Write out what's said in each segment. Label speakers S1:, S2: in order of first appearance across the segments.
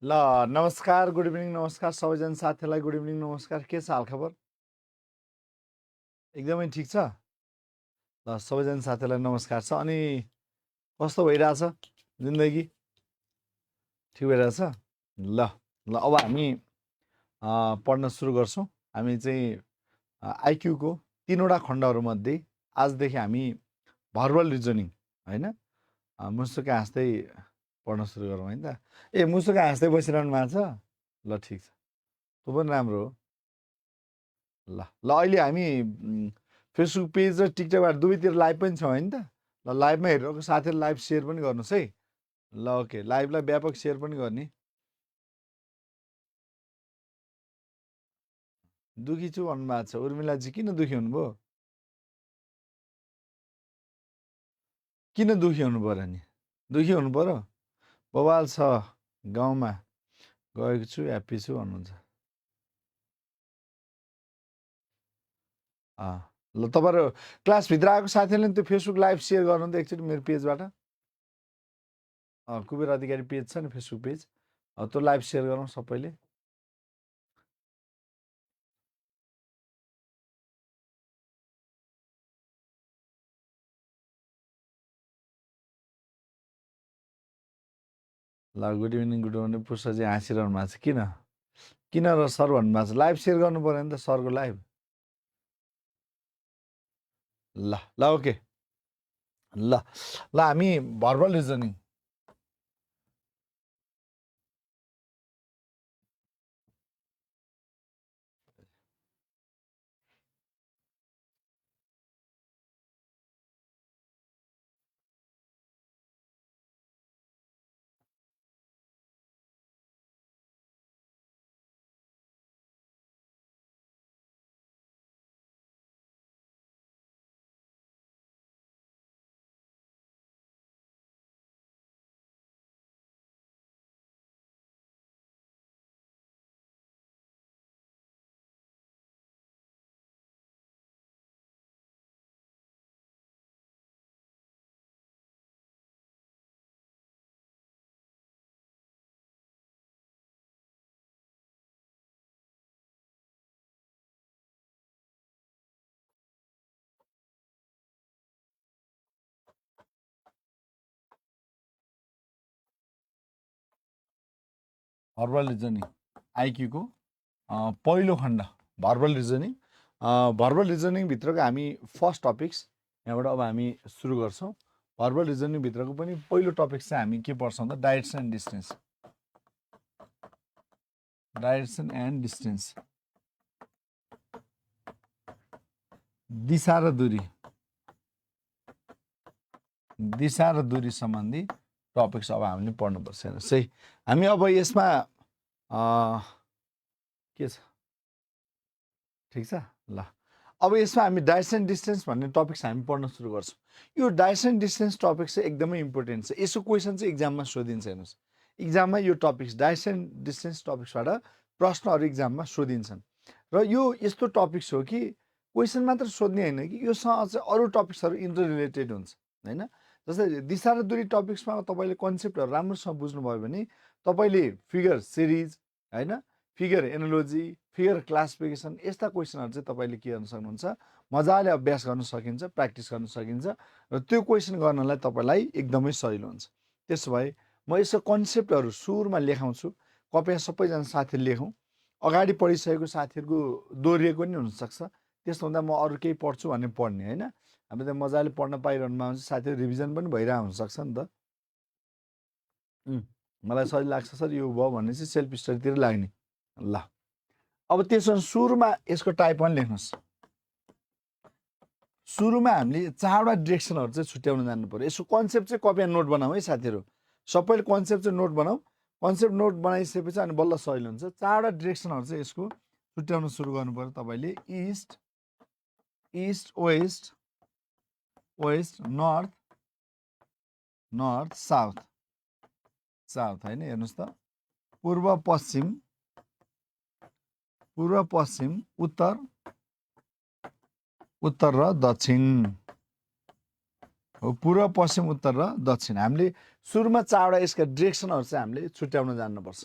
S1: ल नमस्कार, good evening, नमस्कार सबैजना साथीहरूलाई गुड इभिनिङ, नमस्कार। के छ हालखबर? एकदमै ठिक छ? ल सबैजना साथीहरूलाई नमस्कार छ। अनि कस्तो भइरहेछ जिन्दगी? ठिक भइरहेछ? ल ल अब हामी पढ्न सुरु गर्छौँ। हामी चाहिँ आइक्यूको 3वटा खण्डहरूमध्ये आजदेखि हामी भर्बल रिजनिङ होइन मुसुका हाँस्दै पढ्न सुरु गरौँ है त। ए मुसुका हाँस्दै बसिरहनु भएको छ? ल ठिक छ, त्यो पनि राम्रो हो। ल ल अहिले हामी फेसबुक पेज र टिकटकबाट दुवैतिर लाइभ पनि छौँ होइन त। ल लाइभमा हेरेको साथीहरू लाइभ सेयर पनि गर्नुहोस् है। ल ओके, लाइभलाई व्यापक सेयर पनि गर्ने। दुखी छु भन्नुभएको छ उर्मिलाजी, किन दुखी हुनुभयो? किन दुखी हुनु पऱ्यो नि? दुखी हुनु पऱ्यो? बवाल छ, गाउँमा गएको छु, ह्याप्पी छु भन्नुहुन्छ। ल तपाईँहरू क्लासभित्र आएको साथीहरूले त्यो फेसबुक लाइभ सेयर गर्नु त एकचोटि मेरो पेजबाट। कुबेर अधिकारी पेज छ नि फेसबुक पेज, त्यो लाइभ सेयर गरौँ सबैले। ल गुड इभिनिङ पुष्पजी हाँसिरहनु भएको छ। किन र सर भन्नुभएको छ? लाइभ सेयर गर्नु पऱ्यो नि त सरको लाइभ। ल ल ओके, ल ल हामी भर्बल रिजनिङ भर्बल रिजनिङ आइक्यूको पहिलो खण्ड भर्बल रिजनिङ। भर्बल रिजनिङभित्रको हामी फर्स्ट टपिक्स यहाँबाट अब हामी सुरु गर्छौँ। भर्बल रिजनिङभित्रको पनि पहिलो टपिक्स चाहिँ हामी के पढ्छौँ त? Direction and distance. Direction and distance, दिशा र दूरी, दिशा र दूरी सम्बन्धी टपिक्स अब हामीले पढ्नुपर्छ। हेर्नुहोस् है, हामी अब यसमा के छ? ठिक छ। ल अब यसमा हामी डाइरेक्सन डिस्टेन्स भन्ने टपिक्स हामी पढ्न सुरु गर्छौँ। यो डाइरेक्सन डिस्टेन्स टपिक चाहिँ एकदमै इम्पोर्टेन्ट छ। यसको क्वेसन चाहिँ इक्जाममा सोधिन्छ। हेर्नुहोस्, इक्जाममा यो टपिक्स डाइरेक्सन डिस्टेन्स टपिक्सबाट प्रश्नहरू इक्जाममा सोधिन्छन्। र यो यस्तो टपिक्स हो कि क्वेसन मात्र सोध्ने होइन कि योसँग चाहिँ अरू टपिक्सहरू इन्टर रिलेटेड हुन्छ होइन। जस्तै दिशा र दूरी टपिक्समा तपाईँले कन्सेप्टहरू राम्रोसँग बुझ्नुभयो भने तपाईँले फिगर सिरिज होइन, फिगर एनालोजी, फिगर क्लासिफिकेसन यस्ता क्वेसनहरू चाहिँ तपाईँले के गर्न सक्नुहुन्छ? मजाले अभ्यास गर्न सकिन्छ, प्र्याक्टिस गर्न सकिन्छ र त्यो क्वेसन गर्नलाई तपाईँलाई एकदमै सजिलो हुन्छ। त्यसो भए म यसो कन्सेप्टहरू सुरुमा लेखाउँछु, कृपया सबैजना साथीहरू लेखौँ। अगाडि पढिसकेको साथीहरूको दोहोरिएको पनि हुनसक्छ, त्यसो हुँदा म अरू केही पढ्छु भन्ने पढ्ने होइन। हामी त मजाले पढ्न पाइरहनु भएको हुन्छ, साथीहरू रिभिजन पनि भइरहेको हुनसक्छ नि त। मलाई सजिलो लाग्छ सर यो भयो भने चाहिँ सेल्फ स्टडीतिर लाग्ने। ल अब त्यसो सुरुमा यसको टाइप पनि लेख्नुहोस्। सुरुमा हामीले 4वटा डिरेक्सनहरू चाहिँ छुट्याउन जान्नु पर्यो। यसको कन्सेप्ट चाहिँ कपी एन्ड नोट बनाऊ है साथीहरू, सबैले कन्सेप्ट चाहिँ नोट बनाऊ। कन्सेप्ट नोट बनाइसकेपछि अनि बल्ल सजिलो हुन्छ। 4वटा डिरेक्सनहरू चाहिँ यसको छुट्याउन सुरु गर्नु पर्यो तपाईँले। East, east west, west north, north south, south होइन। हेर्नुहोस् त, पूर्व पश्चिम, पूर्व पश्चिम, उत्तर, उत्तर र दक्षिण हो। पूर्व पश्चिम उत्तर र दक्षिण हामीले सुरुमा 4वटा यसका डिरेक्सनहरू चाहिँ हामीले छुट्याउन जान्नुपर्छ।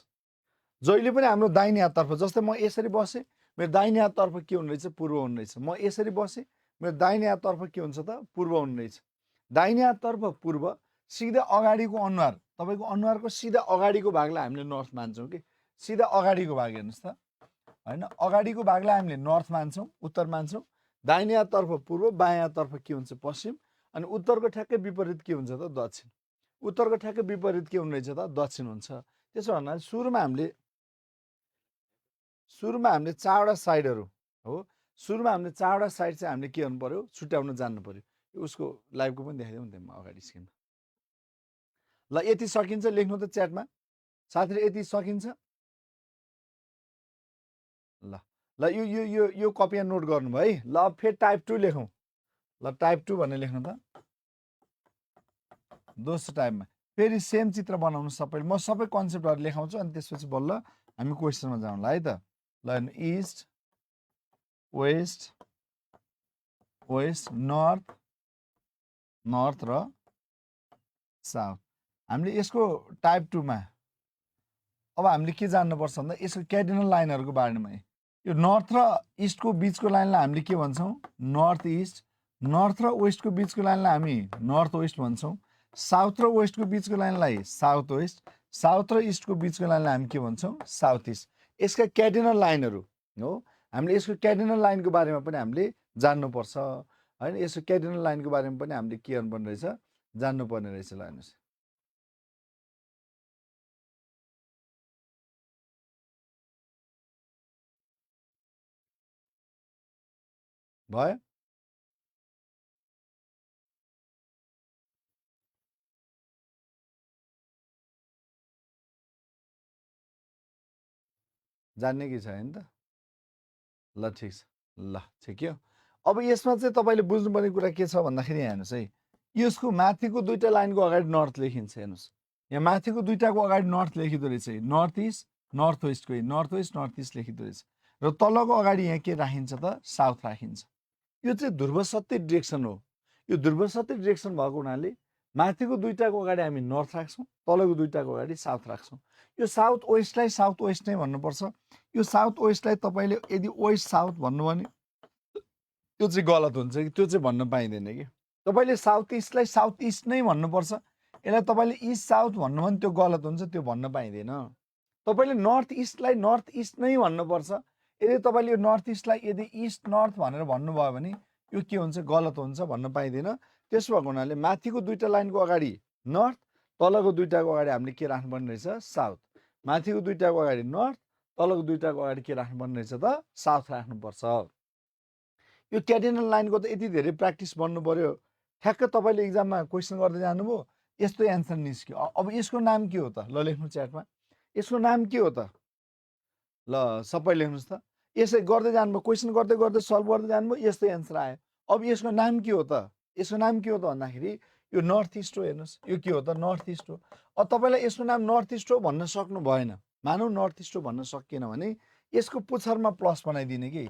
S1: जहिले पनि हाम्रो दाहिने हाततर्फ, जस्तै म यसरी बसेँ, मेरो दाहिने हाततर्फ के हुने रहेछ, पूर्व हुने रहेछ। म यसरी बसेँ, मेरो दाहिने हाततर्फ के हुन्छ त, पूर्व हुने रहेछ। दाहिने हाततर्फ पूर्व, सिधै अगाडिको अनुहार, तपाईँको अनुहारको सिधा अगाडिको भागलाई हामीले नर्थ मान्छौँ कि, सिधा अगाडिको भाग हेर्नुहोस् त, होइन, अगाडिको भागलाई हामीले नर्थ मान्छौँ, उत्तर मान्छौँ। दाहिने हाततर्फ पूर्व, बायाँ हाततर्फ के हुन्छ, पश्चिम, अनि उत्तरको ठ्याक्कै विपरीत के हुन्छ त, दक्षिण। उत्तरको ठ्याक्कै विपरीत के हुने रहेछ त, दक्षिण हुन्छ। त्यसो भन्नाले सुरुमा हामीले चारवटा साइडहरू हो, सुरुमा हामीले चारवटा साइड चाहिँ हामीले के गर्नु पर्यो, छुट्याउन जान्नु पर्यो। उसको लाइभको पनि देखाइदिउँ न, म अगाडि स्क्रिन। ल यति सकिन्छ, लेख्नु त च्याटमा साथीले, यति सकिन्छ। ल ल यो यो यो यो कपी एन्ड नोट गर्नुभयो है। ल अब फेरि टाइप 2 लेखौँ। ल टाइप 2 भनेर लेख्नु त, दोस्रो टाइपमा फेरि सेम चित्र बनाउनु सबैले। म सबै कन्सेप्टहरू लेखाउँछु अनि त्यसपछि बल्ल हामी क्वेसनमा जाउँला है त। ल हेर्नु, इस्ट, वेस्ट, नर्थ र साउथ। हामीले यसको टाइप 2 मा अब हामीले के जान्नुपर्छ भन्दा यसको क्यार्डिनल लाइनहरूको बारेमा। यो नर्थ र इस्टको बिचको लाइनलाई हामीले के भन्छौँ, नर्थ इस्ट। नर्थ र वेस्टको बिचको लाइनलाई हामी नर्थ वेस्ट भन्छौँ। साउथ र वेस्टको बिचको लाइनलाई साउथ वेस्ट। साउथ र इस्टको बिचको लाइनलाई हामी के भन्छौँ, साउथ इस्ट। यसका क्यार्डिनल लाइनहरू हो, हामीले यसको क्यार्डिनल लाइनको बारेमा पनि हामीले जान्नुपर्छ होइन। यसको क्यार्डिनल लाइनको बारेमा पनि हामीले के गर्नुपर्ने रहेछ, जान्नुपर्ने रहेछ। ल हेर्नुहोस्, भयो। जान्ने कि छैन त? ल ठिक छ, ल ठिक हो। अब यसमा चाहिँ तपाईँले बुझ्नुपर्ने कुरा के छ भन्दाखेरि हेर्नुहोस् है, यसको माथिको दुईवटा लाइनको अगाडि नर्थ लेखिन्छ। हेर्नुहोस्, यहाँ माथिको दुईवटाको अगाडि नर्थ लेखिँदो रहेछ, नर्थ इस्ट नर्थ वेस्टको, नर्थ वेस्ट नर्थ इस्ट लेखिँदो रहेछ। र तलको अगाडि यहाँ के राखिन्छ त, साउथ राखिन्छ। यो चाहिँ ध्रुव सत्य डिरेक्सन हो। यो ध्रुव सत्य डिरेक्सन भएको हुनाले माथिको दुईवटाको अगाडि हामी नर्थ राख्छौँ, तलको दुईवटाको अगाडि साउथ राख्छौँ। यो साउथ वेस्टलाई साउथ वेस्ट नै भन्नुपर्छ। यो साउथ वेस्टलाई तपाईँले यदि वेस्ट साउथ भन्नुभयो भने त्यो चाहिँ गलत हुन्छ कि, त्यो चाहिँ भन्न पाइँदैन कि। तपाईँले साउथ इस्टलाई साउथ इस्ट नै भन्नुपर्छ। यसलाई तपाईँले इस्ट साउथ भन्नुभयो भने त्यो गलत हुन्छ, त्यो भन्न पाइँदैन। तपाईँले नर्थ इस्टलाई नर्थ इस्ट नै भन्नुपर्छ। यदि तपाईँले यो नर्थ इस्टलाई यदि इस्ट नर्थ भनेर भन्नुभयो भने यो के हुन्छ, गलत हुन्छ, भन्न पाइँदैन। त्यसो भएको हुनाले माथिको दुईवटा लाइनको अगाडि नर्थ, तलको दुईवटाको अगाडि हामीले के राख्नुपर्ने रहेछ, साउथ। माथिको दुईवटाको अगाडि नर्थ, तलको दुईवटाको अगाडि के राख्नुपर्ने रहेछ त, साउथ राख्नुपर्छ। यो क्यार्डिनल लाइनको त यति धेरै प्र्याक्टिस गर्नु पर्यो। ठ्याक्क तपाईँले इक्जाममा क्वेसन गर्दै जानुभयो, यस्तो एन्सर निस्क्यो। अब यसको नाम के हो त, ल लेख्नु च्याटमा, यसको नाम के हो त? ल सबै लेख्नुहोस् त। यसै गर्दै जानुभयो, क्वेसन गर्दै गर्दै सल्भ गर्दै जानुभयो, यस्तो एन्सर आयो। अब यसको नाम के हो त? यसको नाम के हो त भन्दाखेरि यो नर्थ इस्ट हो। हेर्नुहोस्, यो के हो त, नर्थ इस्ट हो। अब तपाईँलाई यसको नाम नर्थ इस्ट हो भन्न सक्नु भएन, मानौँ नर्थ इस्ट हो भन्न सकिएन भने यसको पुच्छरमा प्लस बनाइदिने कि,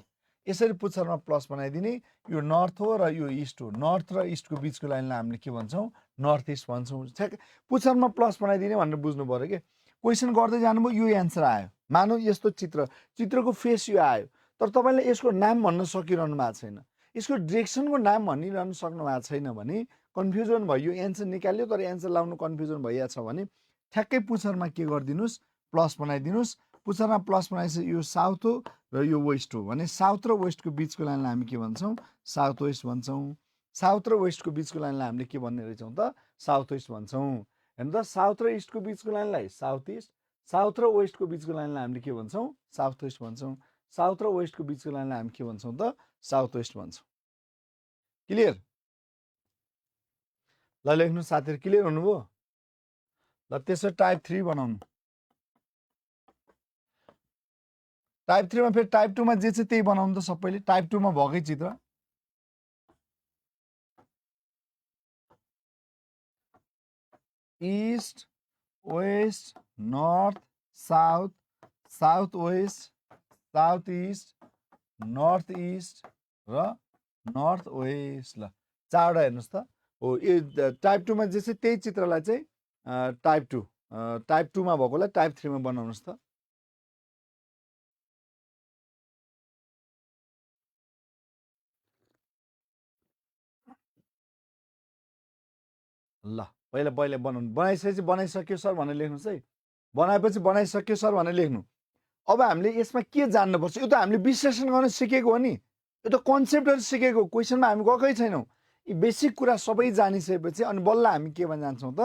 S1: यसरी पुच्छरमा प्लस बनाइदिने। यो नर्थ हो र यो इस्ट हो। नर्थ र इस्टको बिचको लाइनलाई हामीले के भन्छौँ, नर्थ इस्ट भन्छौँ। ठ्याक्क पुच्छरमा प्लस बनाइदिने भनेर बुझ्नु पऱ्यो कि। क्वेसन गर्दै जानुभयो, यो एन्सर आयो, मानौँ यस्तो चित्रको फेस यो आयो, तर तपाईँले यसको नाम भन्न सकिरहनु भएको छैन, यसको डिरेक्सनको नाम भनिरहनु सक्नु भएको छैन भने कन्फ्युजन भयो। यो एन्सर निकाल्यो तर एन्सर लाउनु कन्फ्युजन भइरहेको छ भने ठ्याक्कै पुच्छरमा के गरिदिनुहोस्, प्लस बनाइदिनुहोस्। पुच्छरमा प्लस बनाएपछि यो साउथ हो र यो वेस्ट हो भने साउथ र वेस्टको बिचको लाइनलाई हामी के भन्छौँ, साउथ वेस्ट भन्छौँ। साउथ र वेस्टको बिचको लाइनलाई हामीले के भन्ने रहेछौँ त, साउथ वेस्ट भन्छौँ। हेर्नु त, साउथ र इस्टको बिचको लाइनलाई साउथ इस्ट, साउथ र वेस्टको बिचको लाइनलाई हामीले के भन्छौँ, साउथ वेस्ट भन्छौँ। साउथ र वेस्टको बिचको लाइनलाई हामी के भन्छौँ त, साउथ वेस्ट भन्छौँ। क्लियर? ल लेख्नु साथीहरू, क्लियर हुनुभयो? ल त्यसो टाइप 3 बनाउनु। टाइप 3 मा फेरि टाइप 2 मा जे छ त्यही बनाउनु त सबैले। टाइप 2 मा भएकै चित्र, east west north south, south west south east, north east र नर्थ वेस्ट। ल चारवटा हेर्नुहोस् त हो। यो टाइप 2 मा जे छ त्यही चित्रलाई चाहिँ टाइप 2 मा भएकोलाई टाइप 3 मा बनाउनुहोस् त। ल पहिला बनाउनु बनाइसकेपछि बनाइसक्यो सर भनेर लेख्नुहोस् है बनाएपछि बनाइसक्यो सर भनेर लेख्नु अब हामीले यसमा के जान्नुपर्छ यो त हामीले विश्लेषण गर्न सिकेको हो नि यो त कन्सेप्टहरू सिकेको क्वेसनमा हामी गएकै छैनौँ यी बेसिक कुरा सबै जानिसकेपछि अनि बल्ल हामी केमा जान्छौँ त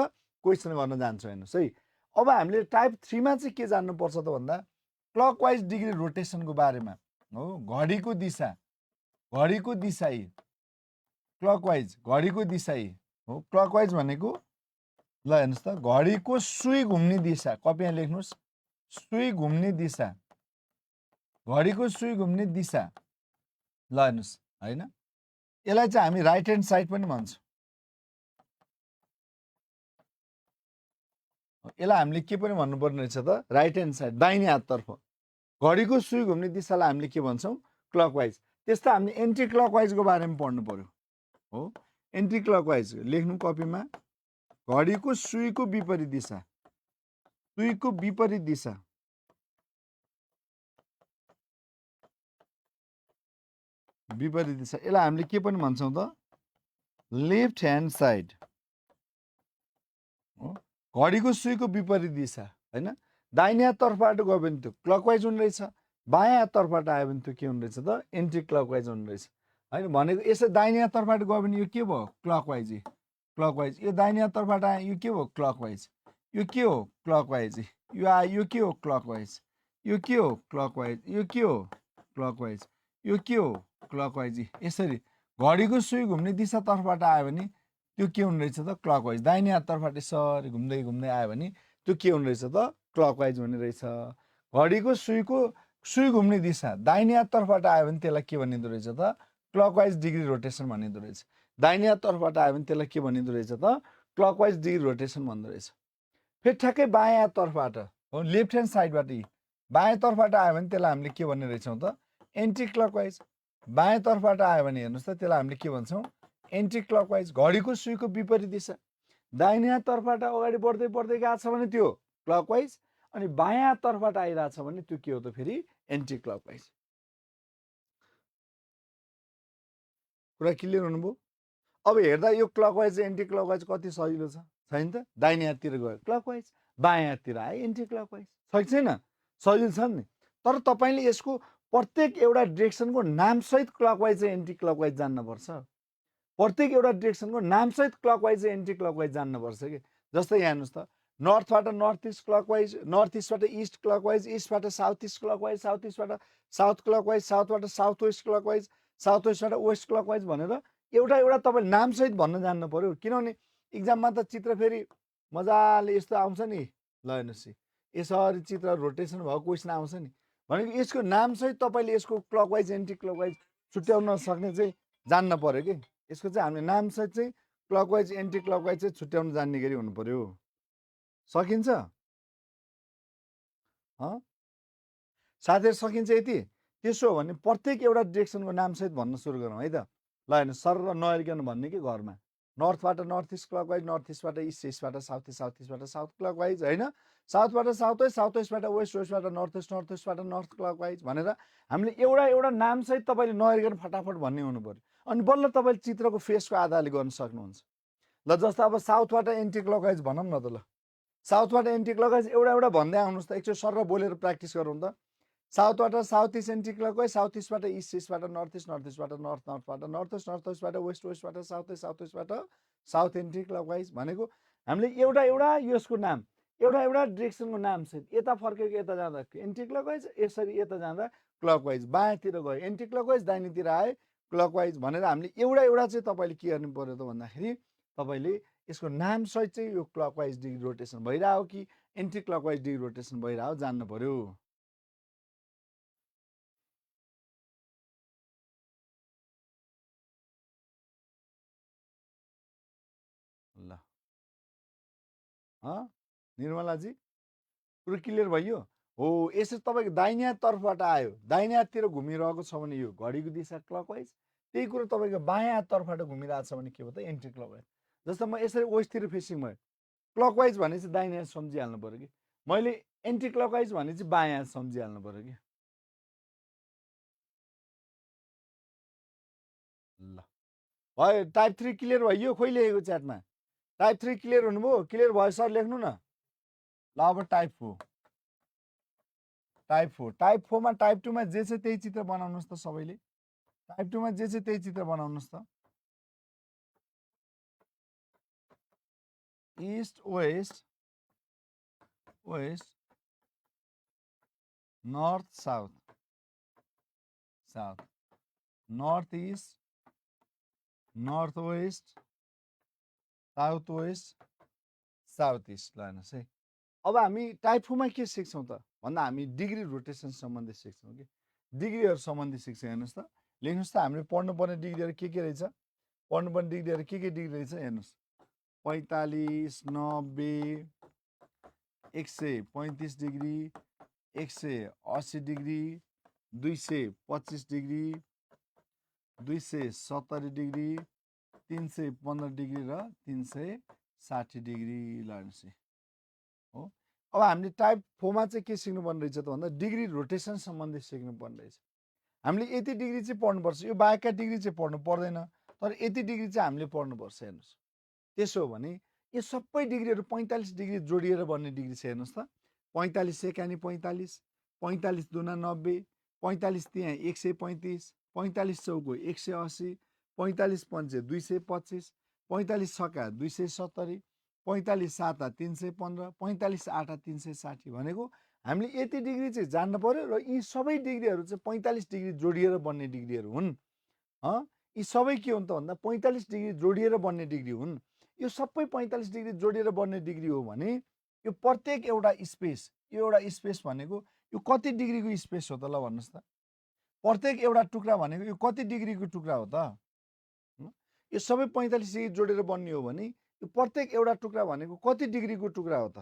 S1: क्वेसन गर्न जान्छौँ हेर्नुहोस् है अब हामीले टाइप 3 मा चाहिँ के जान्नुपर्छ त भन्दा क्लकवाइज डिग्री रोटेसनको बारेमा हो घडीको दिशा यी क्लकवाइज घडीको दिशा यी हो क्लकवाइज भनेको ल हेर्नुहोस् त घडीको सुई घुम्ने दिशा कपीमा लेख्नुहोस् सुई घुम्ने दिशा घडीको सुई घुम्ने दिशा ल हेर्नुहोस् होइन यसलाई चाहिँ हामी राइट ह्यान्ड साइड पनि भन्छौँ यसलाई हामीले के पनि भन्नुपर्ने रहेछ त राइट ह्यान्ड साइड दाहिने हाततर्फ घडीको सुई घुम्ने दिशालाई हामीले के भन्छौँ क्लकवाइज त्यस्तै हामीले एन्टी क्लकवाइजको बारेमा पढ्नु पर्यो हो एन्टी क्लकवाइज लेख्नु कपीमा घडीको सुईको विपरीत दिशा यसलाई हामीले के पनि भन्छौँ त लेफ्ट ह्यान्ड साइड हो घडीको सुईको विपरीत दिशा होइन दाहिने हाततर्फबाट गयो भने त्यो क्लकवाइज हुने रहेछ बायाँ हाततर्फबाट आयो भने त्यो के हुने रहेछ त एन्टी क्लकवाइज हुने रहेछ होइन भनेको यसो दाहिने हाततर्फबाट गयो भने यो के भयो क्लकवाइज यो दाहिने हाततर्फबाट आयो यो के भयो क्लकवाइज यो के हो क्लकवाइज यो आयो यो के हो क्लकवाइज यो के हो क्लकवाइज यो के हो क्लकवाइज यो के हो क्लकवाइज यसरी घडीको सुई घुम्ने दिशातर्फबाट आयो भने त्यो के हुने रहेछ त क्लकवाइज दाहिने हाततर्फबाट यसरी घुम्दै घुम्दै आयो भने त्यो के हुने रहेछ त क्लकवाइज हुने रहेछ घडीको सुई घुम्ने दिशा दाहिने हाततर्फबाट आयो भने त्यसलाई के भनिँदो रहेछ त क्लकवाइज डिग्री रोटेसन भनिँदो रहेछ दाहिने हाततर्फबाट आयो भने त्यसलाई के भनिँदो रहेछ त क्लकवाइज डिग्री रोटेसन भन्दो रहेछ फेरि ठ्याक्कै बायाँ हाततर्फबाट हो लेफ्ट ह्यान्ड साइडबाट बायाँतर्फबाट आयो भने त्यसलाई हामीले के भन्ने रहेछौँ त एन्टी क्लकवाइज बायाँतर्फबाट आयो भने हेर्नुहोस् त त्यसलाई हामीले के भन्छौँ एन्टी क्लकवाइज घडीको सुईको विपरीत दिशा दाहिने हाततर्फबाट अगाडि बढ्दै बढ्दै गएको छ भने त्यो क्लकवाइज अनि बायाँ हाततर्फबाट आइरहेछ भने त्यो के हो त फेरि एन्टी क्लकवाइज कुरा क्लियर हुनुभयो अब हेर्दा यो क्लकवाइज एन्टी क्लकवाइज कति सजिलो छैन त दाहिने हाततिर गयो क्लकवाइज बायाँ हाततिर आयो एन्टी क्लकवाइज छ कि छैन सजिलो छ नि तर तपाईँले यसको प्रत्येक एउटा डिरेक्सनको नामसहित क्लकवाइज एन्टी क्लकवाइज जान्नुपर्छ प्रत्येक एउटा डिरेक्सनको नामसहित क्लकवाइज एन्टी क्लकवाइज जान्नुपर्छ कि जस्तै यहाँ हेर्नुहोस् त नर्थबाट नर्थ इस्ट क्लकवाइज नर्थ इस्टबाट इस्ट क्लकवाइज इस्टबाट साउथ इस्ट क्लकवाइज साउथ इस्टबाट साउथ क्लकवाइज साउथबाट साउथ वेस्ट क्लकवाइज साउथ वेस्टबाट वेस्ट क्लकवाइज भनेर एउटा एउटा तपाईँ नामसहित भन्न जान्नु पर्यो किनभने इक्जाममा त चित्र फेरि मजाले यस्तो आउँछ नि ल हेर्नुहोस् यसरी चित्र रोटेसन भएको क्वेसन आउँछ नि भनेको यसको नामसहित तपाईँले यसको क्लकवाइज एन्टी क्लकवाइज छुट्याउन सक्ने चाहिँ जान्न पर्यो कि यसको चाहिँ हामीले नामसहित चाहिँ क्लकवाइज एन्टी क्लकवाइज चाहिँ छुट्याउन जान्ने गरी हुनु पर्यो सकिन्छ साथीहरू सकिन्छ यति त्यसो हो भने प्रत्येक एउटा डिरेक्सनको नामसहित भन्न सुरु गरौँ है त ल हेर्नु सर र नहेरिकन भन्ने कि घरमा नर्थबाट नर्थ इस्ट क्लकवाइज नर्थ इस्टबाट इस्ट इस्टबाट साउथ इस्ट साउथ इस्टबाट साउथ क्लकवाइज होइन साउथबाट साउथ वेस्ट साउथ वेस्टबाट वेस्ट वेस्टबाट नर्थ वेस्टबाट नर्थ क्लकवाइज भनेर हामीले एउटा एउटा नामसहित तपाईँले नहेरिकन फटाफट भन्ने हुनु पर्यो अनि बल्ल तपाईँले चित्रको फेसको आधारले गर्न सक्नुहुन्छ ल जस्तो अब साउथबाट एन्टी क्लकवाइज भनौँ न त ल साउथबाट एन्टी क्लकवाइज एउटा एउटा भन्दै आउनुहोस् त एकचोटि सर बोलेर प्र्याक्टिस गरौँ त साउथबाट south east anti clockwise south इस्टबाट इस्ट इस्टबाट नर्थ इस्टबाट नर्थबाट नर्थ वेस्टबाट वेस्ट वेस्टबाट साउथ वेस्टबाट साउथ एन्टी क्लकवाइज भनेको हामीले एउटा एउटा यसको नाम एउटा एउटा डिरेक्सनको नाम छ यता फर्केको यता जाँदा एन्टी क्लकवाइज यसरी यता जाँदा क्लकवाइज बायाँतिर गयो एन्टी क्लकवाइज दाहिनेतिर आए क्लकवाइज भनेर हामीले एउटा एउटा चाहिँ तपाईँले के गर्नु पर्यो त भन्दाखेरि तपाईँले यसको नामसहित चाहिँ यो क्लकवाइज डिग्री रोटेसन भइरह्यो कि एन्टी क्लकवाइज डिग्री रोटेसन भइरह्यो जान्नु पर्यो ल निर्मलाजी कुरो क्लियर भयो हो यसरी तपाईँको दाहिने हाततर्फबाट आयो दाहिने हाततिर घुमिरहेको छ भने यो घडीको दिशा क्लकवाइज त्यही कुरो तपाईँको बायाँ हाततर्फबाट घुमिरहेको छ भने के हो त एन्टी क्लकवाइज जस्तो म यसरी वेस्टतिर फेसिङ भयो क्लकवाइज भने चाहिँ दाहिने हात सम्झिहाल्नु पऱ्यो कि मैले एन्टी क्लकवाइज भने चाहिँ बायाँ हात सम्झिहाल्नु पऱ्यो कि ल भयो टाइप 3 क्लियर भयो खोइ लेखेको च्याटमा टाइप 3 क्लियर हुनुभयो? क्लियर भयो सर लेख्नु न। ल अब टाइप 4 टाइप 4 मा टाइप 2 मा जे छ त्यही चित्र बनाउनुस् त सबैले। टाइप 2 मा जे छ त्यही चित्र बनाउनुस् त। East west north south north east north west south west south east. ल हेर्नुहोस् है, अब हामी टाइप 4 मा के सिक्छौँ त भन्दा हामी डिग्री रोटेसन सम्बन्धी सिक्छौँ कि डिग्रीहरू सम्बन्धी सिक्छौँ। हेर्नुहोस् त, लेख्नुहोस् त हामीले पढ्नुपर्ने डिग्रीहरू के रहेछ, पढ्नुपर्ने डिग्रीहरू के डिग्री रहेछ हेर्नुहोस्। 45, 90, 135 degree, 180 degree, 225 degree, 270 degree, 315 degree र 360 डिग्री। ल हेर्नुहोस् हो। अब हामीले टाइप 4 मा चाहिँ के सिक्नुपर्ने रहेछ त भन्दा डिग्री रोटेसन सम्बन्धी सिक्नुपर्ने रहेछ। हामीले यति डिग्री चाहिँ पढ्नुपर्छ, यो बाहेकका डिग्री चाहिँ पढ्नु पर्दैन, तर यति डिग्री चाहिँ हामीले पढ्नुपर्छ। हेर्नुहोस्, त्यसो हो भने यो सबै डिग्रीहरू 45 डिग्री जोडिएर बन्ने डिग्री छ। हेर्नुहोस् त, 45 सेकानी 45, 45 दुना 90, 45 त्यहाँ 135, 45 चौको 180, 45 पन्चे 225, 45 छक्का 270, 45 साता 315, 45 आठा 360 भनेको हामीले यति डिग्री चाहिँ जान्नु पर्यो र यी सबै डिग्रीहरू चाहिँ 45 डिग्री जोडिएर बन्ने डिग्रीहरू हुन्। यी सबै के हुन् त भन्दा 45 डिग्री जोडिएर बन्ने डिग्री हुन्। यो सबै 45 डिग्री जोडिएर बन्ने डिग्री हो भने यो प्रत्येक एउटा स्पेस, यो एउटा स्पेस भनेको यो कति डिग्रीको स्पेस हो त ल भन्नुहोस् त। प्रत्येक एउटा टुक्रा भनेको यो कति डिग्रीको टुक्रा हो त? यो सबै 45 डिग्री जोडेर बन्ने हो भने यो प्रत्येक एउटा टुक्रा भनेको कति डिग्रीको टुक्रा हो त?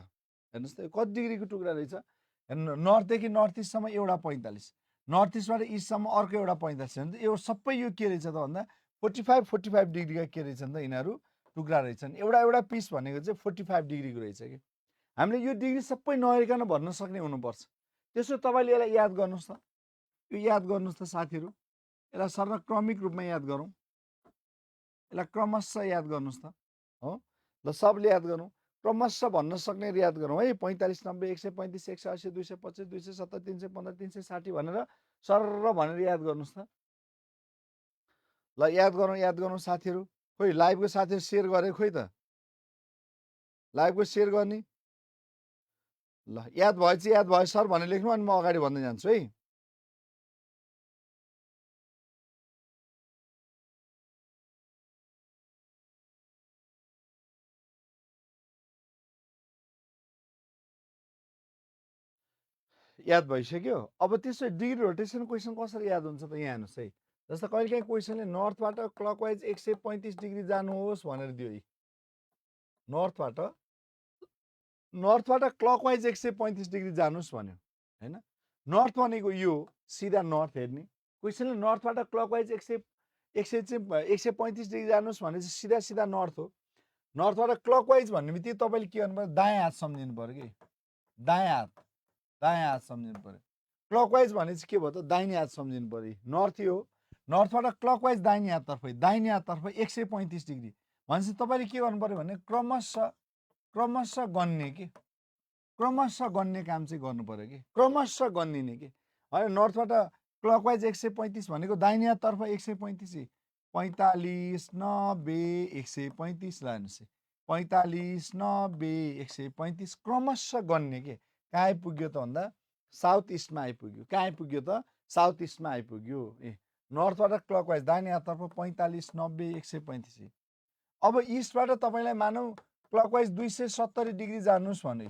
S1: हेर्नुहोस् त, कति डिग्रीको टुक्रा रहेछ। हेर्नु, नर्थदेखि नर्थ इस्टसम्म एउटा 45, नर्थ इस्टबाट इस्टसम्म अर्को एउटा 45 छ भने यो सबै यो के रहेछ त भन्दा 45 डिग्रीका के रहेछन् त यिनीहरू टुक्रा रहेछन्। एउटा एउटा पिस भनेको चाहिँ 45 डिग्रीको रहेछ कि। हामीले यो डिग्री सबै नहेरिकन भन्न सक्ने हुनुपर्छ। त्यसो तपाईँले यसलाई याद गर्नुहोस् त, यो याद गर्नुहोस् त साथीहरू, यसलाई सर्व क्रमिक रूपमा याद गरौँ, यसलाई क्रमशः याद गर्नुहोस् त। हो ल, सबले याद गरौँ, क्रमशः भन्न सक्ने याद गरौँ है। 45, 90, 135, 180, 225, 270, 315, 360 भनेर सर्र भनेर याद गर्नुहोस् त। ल याद गरौँ साथीहरू। खोइ लाइभको साथीहरू सेयर गरे खोइ त, लाइभको सेयर गर्ने। ल याद भएपछि याद भयो सर भनेर लेख्नु, अनि म अगाडि भन्दै जान्छु है। याद भइसक्यो। अब त्यसो डिग्री रोटेसन क्वेसन कसरी याद हुन्छ त यहाँ हेर्नुहोस् है। जस्तो कहिलेकाहीँ क्वेसनले नर्थबाट क्लकवाइज 135 डिग्री जानुहोस् भनेर दियो। नर्थबाट क्लकवाइज 135 डिग्री जानुहोस् भन्यो होइन। नर्थ भनेको यो सिधा नर्थ हेर्ने। क्वेसनले नर्थबाट क्लकवाइज 135 डिग्री जानुहोस् भने चाहिँ सिधा सिधा नर्थ हो। नर्थबाट क्लकवाइज भन्ने बित्तिकै तपाईँले के गर्नु पर्यो, दायाँ हात सम्झिनु पर्यो कि, दायाँ हात सम्झिनु पर्यो। क्लकवाइज भने चाहिँ के भयो त, दाहिने हात सम्झिनु पर्यो। नर्थ यो नर्थबाट क्लकवाइज दाहिने हाततर्फ 135 डिग्री भनेपछि तपाईँले के गर्नु पर्यो भने क्रमशः गन्ने कि, क्रमशः गन्ने काम चाहिँ गर्नु पर्यो कि, क्रमशः गन्निने कि होइन। नर्थबाट क्लकवाइज 135 भनेको दाहिने हाततर्फ 135, 45, 90, 135 लानुहोस्। 45, 90, 135 क्रमशः गन्ने के। कहाँ आइपुग्यो त भन्दा साउथ इस्टमा आइपुग्यो। कहाँ आइपुग्यो त, साउथ इस्टमा आइपुग्यो। नर्थबाट क्लकवाइज दाहिने हाततर्फ 45, 90, 135। अब इस्टबाट तपाईँलाई मानौ क्लकवाइज 270 डिग्री जानुहोस् भने,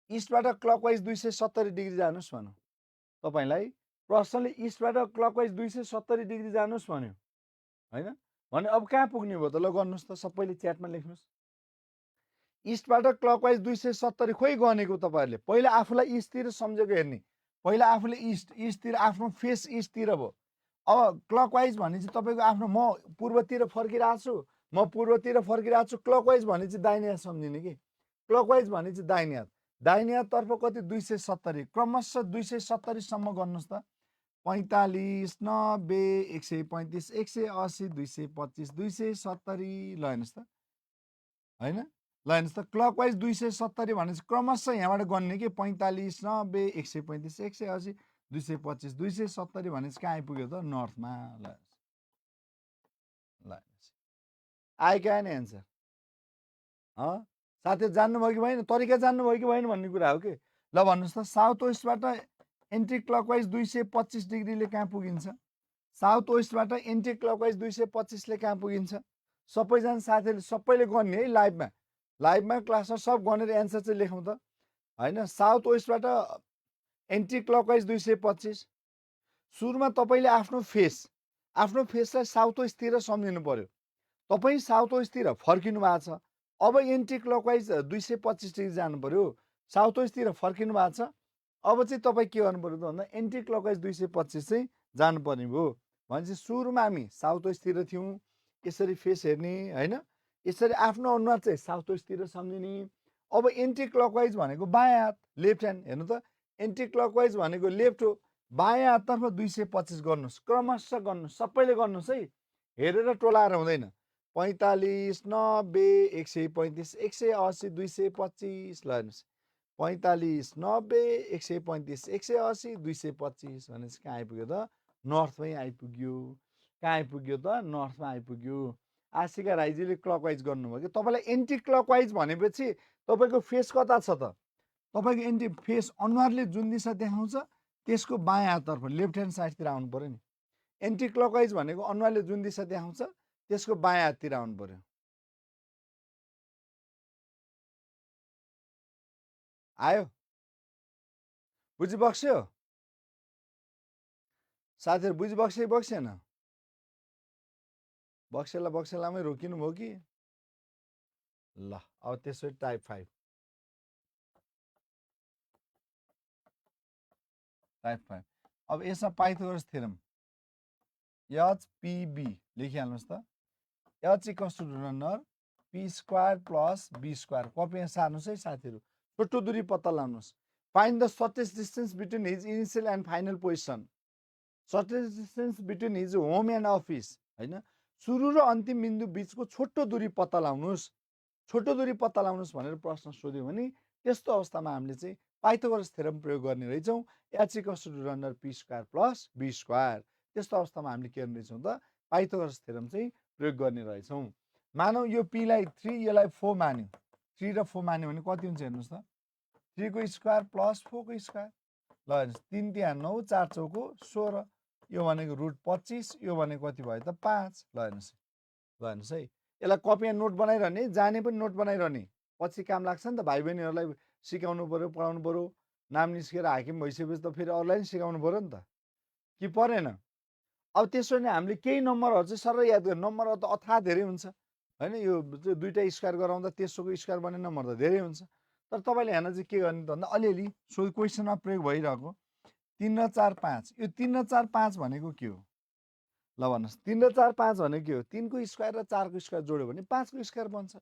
S1: इस्टबाट क्लकवाइज 270 डिग्री जानुहोस् भनौँ तपाईँलाई प्रश्नले, इस्टबाट क्लकवाइज 270 डिग्री जानुहोस् भन्यो होइन भने अब कहाँ पुग्ने भयो त? ल गर्नुहोस् त, सबैले च्याटमा लेख्नुहोस्। इस्टबाट क्लकवाइज 270 खोइ गनेको तपाईँहरूले पहिला आफूलाई इस्टतिर सम्झेको हेर्ने। पहिला आफूले इस्टतिर आफ्नो फेस इस्टतिर भयो। अब क्लकवाइज भने चाहिँ तपाईँको आफ्नो, म पूर्वतिर फर्किरहेको छु, क्लकवाइज भने चाहिँ दाहिने हात सम्झिने कि। क्लकवाइज भने चाहिँ दाहिने हाततर्फ कति 270 क्रमशः 270 सम्म गर्नुहोस् त। 45, 90, 135, 180, 225, 270 ल हेर्नुहोस् त होइन। ल हेर्नुहोस् त क्लकवाइज 270 भनेपछि क्रमशः यहाँबाट गन्ने कि 45 90 135 180 225 270 भनेपछि कहाँ आइपुग्यो त नर्थमा। ल ल आयो क्या नि एन्सर साथीहरू जान्नुभयो कि भएन तरिका जान्नुभयो कि भएन भन्ने कुरा हो कि। ल भन्नुहोस् त साउथ वेस्टबाट एन्टी क्लकवाइज 225 डिग्रीले कहाँ पुगिन्छ। साउथ वेस्टबाट एन्टी क्लकवाइज 225ले कहाँ पुगिन्छ। सबैजना साथीहरूले सबैले गर्ने है लाइभमा क्लासमा सब गनेर एन्सर चाहिँ लेखौँ त होइन। साउथ वेस्टबाट एन्टी क्लकवाइज 225 सुरुमा तपाईँले आफ्नो फेसलाई साउथ वेस्टतिर सम्झिनु पर्यो। तपाईँ साउथ वेस्टतिर फर्किनु भएको छ। अब एन्टी क्लकवाइज 225 डिग्री जानु पर्यो। साउथ वेस्टतिर फर्किनु भएको छ। अब चाहिँ तपाईँ के गर्नु पर्यो त भन्दा एन्टी क्लकवाइज 225 चाहिँ जानुपर्ने भयो। भनेपछि सुरुमा हामी साउथ वेस्टतिर थियौँ। यसरी फेस हेर्ने होइन, यसरी आफ्नो अनुहार चाहिँ साउथ वेस्टतिर सम्झिने। अब एन्टी क्लकवाइज भनेको बायाँ हात लेफ्ट ह्यान्ड हेर्नु त। एन्टी क्लकवाइज भनेको लेफ्ट हो, बायाँ हाततर्फ 225 गर्नुहोस्, क्रमशः गर्नुहोस्, सबैले गर्नुहोस् है, हेरेर टोलाएर हुँदैन। 45 90 135 180 225 ल हेर्नुहोस् 45 90 135 180 225 भनेपछि कहाँ आइपुग्यो त नर्थमै आइपुग्यो। कहाँ आइपुग्यो त नर्थमा आइपुग्यो। आशिका राईजीले क्लकवाइज गर्नुभयो कि तपाईँलाई एन्टी क्लकवाइज भनेपछि तपाईँको फेस कता छ त, तपाईँको एन्टी फेस अनुहारले जुन दिशा देखाउँछ त्यसको बायाँ हाततर्फ लेफ्ट ह्यान्ड साइडतिर आउनु पर्यो नि। एन्टी क्लकवाइज भनेको अनुहारले जुन दिशा देखाउँछ त्यसको बायाँ हाततिर आउनु पर्यो। आयो बुझिबक्स्यो साथीहरू, बुझिबक्स्यो बक्सेन बक्सेलामै रोकिनु भयो कि। ल अब त्यसो टाइप 5 अब यसमा पाइथागोरस थ्योरम HPB लेखिहाल्नुहोस् त। H equals to runner P square plus B square. कपीमा सार्नुहोस् है साथीहरू, छोटो दूरी पत्ता लगाउनुहोस्। Find the shortest distance between his initial and final position. Shortest distance between his home and office होइन, सुरु र अन्तिम बिन्दु बिचको छोटो दूरी पत्ता लगाउनुहोस्। छोटो दूरी पत्ता लगाउनुहोस् भनेर प्रश्न सोध्यो भने त्यस्तो अवस्थामा हामीले चाहिँ पाइथागोरस थ्योरम प्रयोग गर्ने रहेछौँ। H equals to runner P square plus B square. त्यस्तो अवस्थामा हामीले के गर्ने रहेछौँ त पाइथागोरस थ्योरम चाहिँ प्रयोग गर्ने रहेछौँ। मानौ यो P लाई 3 यसलाई 4 मान्यो, 3 र 4 मान्यो भने कति हुन्छ हेर्नुहोस् त, 3 को स्क्वायर प्लस 4 को स्क्वायर। ल हेर्नुहोस् 3 तिहां 9 4 चौको 16, यो भनेको √25, यो भनेको कति भयो त 5। ल हेर्नुहोस् है, यसलाई कपीमा नोट बनाइरहने, जाने पनि नोट बनाइरहने, पछि काम लाग्छ नि त। भाइ बहिनीहरूलाई सिकाउनु पर्यो, पढाउनु पर्यो। नाम निस्केर हाकिम भइसकेपछि त फेरि अरूलाई पनि सिकाउनु पर्यो नि त, कि परेन। अब त्यसो भने हामीले केही नम्बरहरू चाहिँ सर याद गर्नु, नम्बरहरू त अथाह धेरै हुन्छ होइन। यो दुईवटा स्क्वायर गराउँदा तेस्रोको स्क्वायर बन्ने नम्बर त धेरै हुन्छ। तर तपाईँले हेर्न चाहिँ के गर्ने त भन्दा अलिअलि क्वेसनमा प्रयोग भइरहेको 3 र 4 5, यो 3 र 4 5 भनेको के हो ल भन्नुहोस्। 3 र 4 5 भनेको के हो, 3 को स्क्वायर र 4 को स्क्वायर जोड्यो भने 5 को स्क्वायर बन्छ।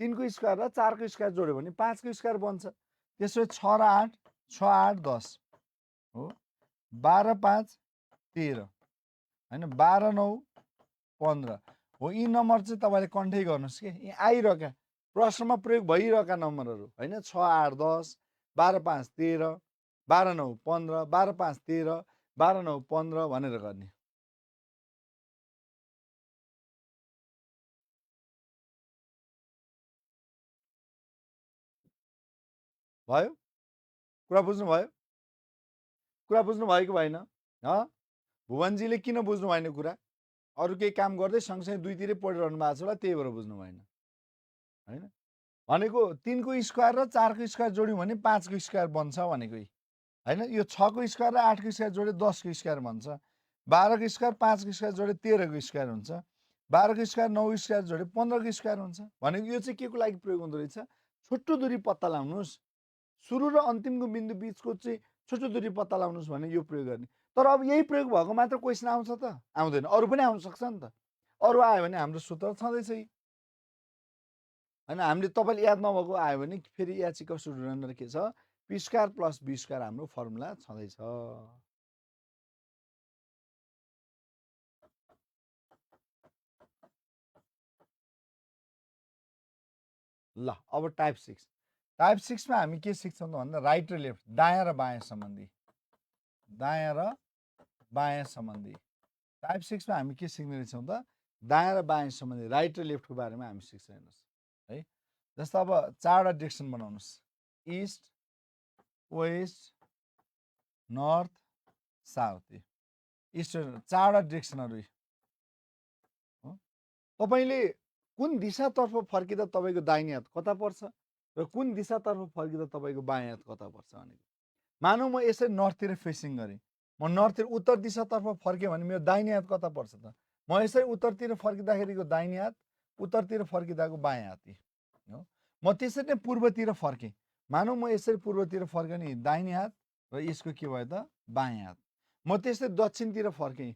S1: 3 को स्क्वायर र 4 को स्क्वायर जोड्यो भने 5 को स्क्वायर बन्छ। त्यसो 6 र 8 6 8 10 हो, 12 5 13 होइन, 12 9 15 हो। यी नम्बर चाहिँ तपाईँले कन्ठै गर्नुहोस् कि, यहाँ आइरहेका प्रश्नमा प्रयोग भइरहेका नम्बरहरू होइन। 6 8 10 12 5 13 12 9 15 12 5 13 12 9 15 भनेर गर्ने भयो। कुरा बुझ्नुभयो, कुरा बुझ्नुभयो कि भएन? भुवनजीले किन बुझ्नु भएन कुरा, अरू केही काम गर्दै सँगसँगै दुईतिरै पढिरहनु भएको छ होला, त्यही भएर बुझ्नु भएन होइन। भनेको 3 को स्क्वायर र 4 को स्क्वायर जोड्यौँ भने 5 को स्क्वायर बन्छ भनेको होइन। यो 6 को स्क्वायर र 8 को स्क्वायर जोडे 10 को स्क्वायर बन्छ। 12 को स्क्वायर 5 को स्क्वायर जोडे 13 को स्क्वायर हुन्छ। 12 को स्क्वायर 9 को स्क्वायर जोडे 15 को स्क्वायर हुन्छ। भनेको यो चाहिँ के को लागि प्रयोग हुँदो रहेछ, छोटो दूरी पत्ता लगाउनुहोस्, सुरु र अन्तिमको बिन्दु बिचको चाहिँ छोटो दूरी पत्ता लगाउनुहोस् भने यो प्रयोग गर्ने। तर अब यही प्रयोग भएको मात्र क्वेसन आउँछ त, आउँदैन, अरू पनि आउन सक्छ नि त। अरू आयो भने हाम्रो सूत्र छँदैछ होइन। हामीले तपाईँले याद नभएको आयो भने फेरि H इक्वल्स टु रनर के छ, P square plus B square हाम्रो फर्मुला छँदैछ। ल अब टाइप 6 टाइप 6 मा हामी के सिक्छौँ त भन्दा राइट र लेफ्ट दायाँ र बायाँ सम्बन्धी दायाँ र बायाँ सम्बन्धी टाइप 6 मा हामी के सिक्ने रहेछौँ त दायाँ र बायाँ सम्बन्धी राइट र लेफ्टको बारेमा हामी सिक्छ हेर्नुहोस् है जस्तो अब 4वटा डिरेक्सन बनाउनुहोस् east west north south east 4वटा डिरेक्सनहरू हो तपाईँले कुन दिशातर्फ फर्किँदा तपाईँको दाहिने हात कता पर्छ र कुन दिशातर्फ फर्किँदा तपाईँको बायाँ हात कता पर्छ भनेको मानौँ म यसरी नर्थतिर फेसिङ गरेँ म नर्थतिर उत्तर दिशातर्फ फर्केँ भने मेरो दाहिने हात कता पर्छ त म यसरी उत्तरतिर फर्किँदाखेरिको दाहिने हात उत्तरतिर फर्किँदाको बायाँ हात हो म त्यसरी नै पूर्वतिर फर्केँ मानौँ म यसरी पूर्वतिर फर्केँ नि दाहिने हात र यसको के भयो त बायाँ हात म त्यसरी दक्षिणतिर फर्केँ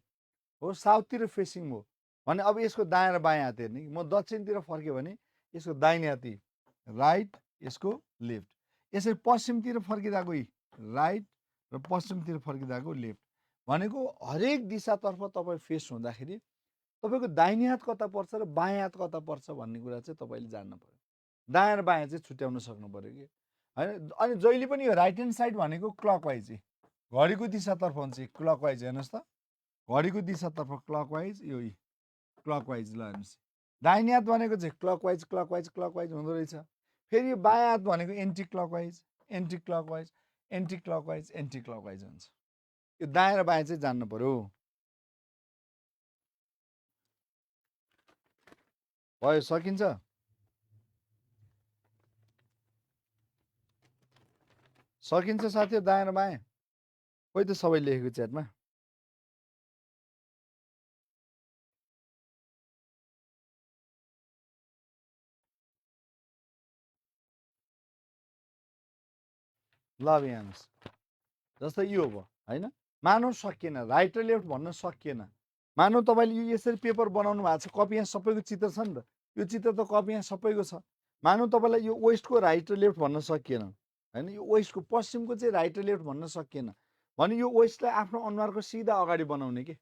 S1: हो साउथतिर फेसिङ हो भने अब यसको दायाँ र बायाँ हात हेर्ने म दक्षिणतिर फर्केँ भने यसको दाहिने हाती राइट यसको लेफ्ट यसरी पश्चिमतिर फर्किँदाको राइट र पश्चिमतिर फर्किँदाको लेफ्ट भनेको हरेक दिशातर्फ तपाईँ फेस हुँदाखेरि तपाईँको दाहिने हात कता पर्छ र बायाँ हात कता पर्छ भन्ने कुरा चाहिँ तपाईँले जान्नु पर्यो दायाँ र बायाँ चाहिँ छुट्याउन सक्नु पर्यो कि होइन अनि जहिले पनि यो राइट ह्यान्ड साइड भनेको क्लकवाइज घडीको दिशातर्फ हुन्छ क्लकवाइज हेर्नुहोस् त घडीको दिशातर्फ क्लकवाइज यो क्लकवाइज ल हेर्नुहोस् दाहिने हात भनेको चाहिँ क्लकवाइज क्लकवाइज क्लकवाइज हुँदो रहेछ फेरि यो बायाँ हात भनेको anti clockwise anti clockwise anti clockwise anti clockwise हुन्छ यो दायाँ र बायाँ चाहिँ जान्नु पर्यो भयो सकिन्छ सकिन्छ साथी दायाँ र बायाँ खोइ त सबै लेखेको च्याटमा ल अब यहाँ हेर्नुहोस् जस्तै यो भयो होइन मानव सकिएन राइट र लेफ्ट भन्न सकिएन मानव तपाईँले यो यसरी पेपर बनाउनु भएको छ कपी यहाँ सबैको चित्र छ नि त यो चित्र त कपी यहाँ सबैको छ मानव तपाईँलाई यो वेस्टको राइट र लेफ्ट भन्न सकिएन होइन यो वेस्टको पश्चिमको चाहिँ राइट र लेफ्ट भन्न सकिएन भने यो वेस्टलाई आफ्नो अनुहारको सिधा अगाडि बनाउने के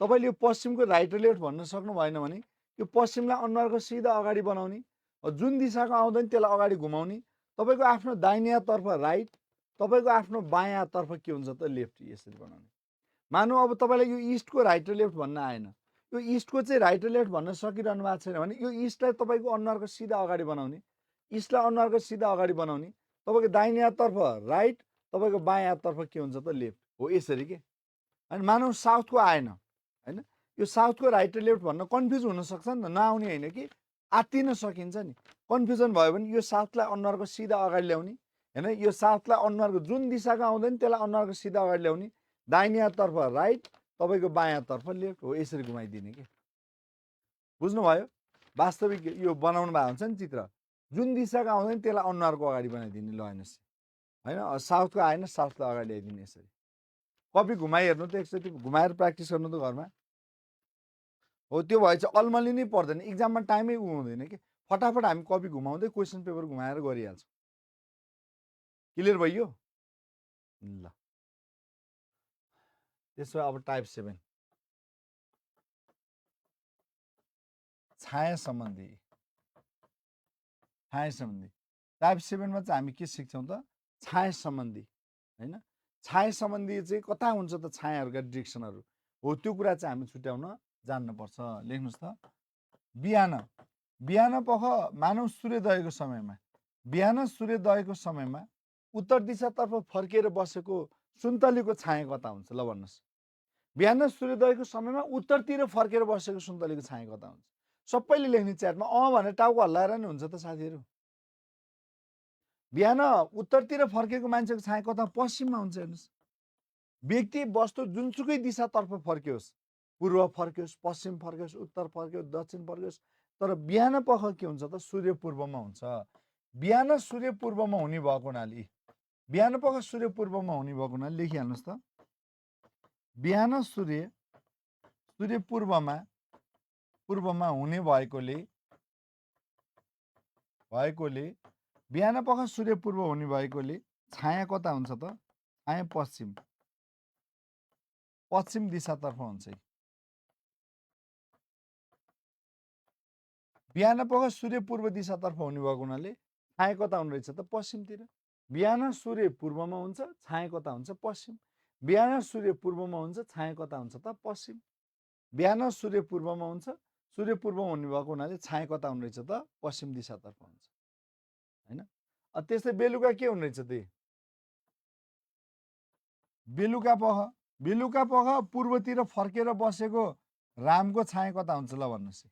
S1: तपाईँले यो पश्चिमको राइट र लेफ्ट भन्न सक्नु भएन भने यो पश्चिमलाई अनुहारको सिधा अगाडि बनाउने जुन दिशाको आउँदैन त्यसलाई अगाडि घुमाउने तपाईँको आफ्नो दाहिने हाततर्फ राइट तपाईँको आफ्नो बायाँ हाततर्फ के हुन्छ त लेफ्ट यसरी बनाउने मानौँ अब तपाईँलाई यो इस्टको राइट र लेफ्ट भन्न आएन यो इस्टको चाहिँ राइट र लेफ्ट भन्न सकिरहनु भएको छैन भने यो इस्टलाई तपाईँको अनुहारको सिधा अगाडि बनाउने इस्टलाई अनुहारको सिधा अगाडि बनाउने तपाईँको दाहिने हाततर्फ राइट तपाईँको बायाँ हाततर्फ के हुन्छ त लेफ्ट हो यसरी के अनि मानौँ साउथको आएन होइन यो साउथको राइट र लेफ्ट भन्न कन्फ्युज हुनसक्छ नि त नआउने होइन कि आत्तिन सकिन्छ नि कन्फ्युजन भयो भने यो साउथलाई अनुहारको सिधा अगाडि ल्याउने होइन यो साउथलाई अनुहारको जुन दिशाको आउँदैन त्यसलाई अनुहारको सिधा अगाडि ल्याउने दाहिने हाततर्फ राइट तपाईँको बायाँ हाततर्फ लेफ्ट हो यसरी घुमाइदिने कि बुझ्नुभयो वास्तविक यो बनाउनु भएको हुन्छ नि चित्र जुन दिशाको आउँदैन त्यसलाई अनुहारको अगाडि बनाइदिने ल हेर्नुहोस् होइन साउथको आएन साउथलाई अगाडि ल्याइदिने यसरी कपी घुमाइ हेर्नु त एकचोटि घुमाएर प्र्याक्टिस गर्नु त घरमा हो त्यो भए चाहिँ अल्मली नै पर्दैन इक्जाममा टाइमै हुँदैन कि फटाफट हामी कपी घुमाउँदै क्वेसन पेपर घुमाएर गरिहाल्छौँ क्लियर भयो ल त्यसो अब टाइप 7 छाया सम्बन्धी टाइप 7 मा चाहिँ हामी के सिक्छौँ त छाया सम्बन्धी होइन छाया सम्बन्धी चाहिँ कता हुन्छ त छायाहरूका डिरेक्सनहरू हो त्यो कुरा चाहिँ हामी छुट्याउन जान्नुपर्छ लेख्नुहोस् त बिहान पख मानव सूर्योदयको समयमा बिहान सूर्योदयको समयमा उत्तर दिशातर्फ फर्किएर बसेको सुन्तलीको छाया कता हुन्छ ल भन्नुहोस् बिहान सूर्योदयको समयमा उत्तरतिर फर्केर बसेको सुन्तलीको छाया कता हुन्छ सबैले लेख्ने च्याटमा भनेर टाउको हल्लाएर नि हुन्छ त साथीहरू बिहान उत्तरतिर फर्केको मान्छेको छाया कता पश्चिममा हुन्छ हेर्नुहोस् व्यक्ति वस्तु जुनसुकै दिशातर्फ फर्कियोस् पूर्व फर्कियोस् पश्चिम फर्कियोस् उत्तर फर्कियोस् दक्षिण फर्कियोस् तर बिहान पख के हुन्छ त सूर्य पूर्वमा हुन्छ बिहान सूर्य पूर्वमा हुने भएको हुनाले बिहान पख सूर्य पूर्वमा हुने भएको हुनाले लेखिहाल्नुहोस् त बिहान सूर्य पूर्वमा हुने भएकोले बिहान पख सूर्य पूर्व हुने भएकोले छाया कता हुन्छ त छाया पश्चिम दिशातर्फ हुन्छ बिहान पख सूर्य पूर्व दिशातर्फ हुने भएको हुनाले छाया कता हुने रहेछ त पश्चिमतिर। बिहान सूर्य पूर्वमा हुन्छ, छाया कता हुन्छ पश्चिम। बिहान सूर्य पूर्वमा हुन्छ, छाया कता हुन्छ त पश्चिम। बिहान सूर्य पूर्वमा हुन्छ, सूर्य पूर्वमा हुने भएको हुनाले छाया कता हुने रहेछ त पश्चिम दिशातर्फ हुन्छ, होइन? त्यस्तै बेलुका के हुने रहेछ त? बेलुका पख पूर्वतिर फर्केर बसेको रामको छाया कता हुन्छ ल भन्नुहोस्।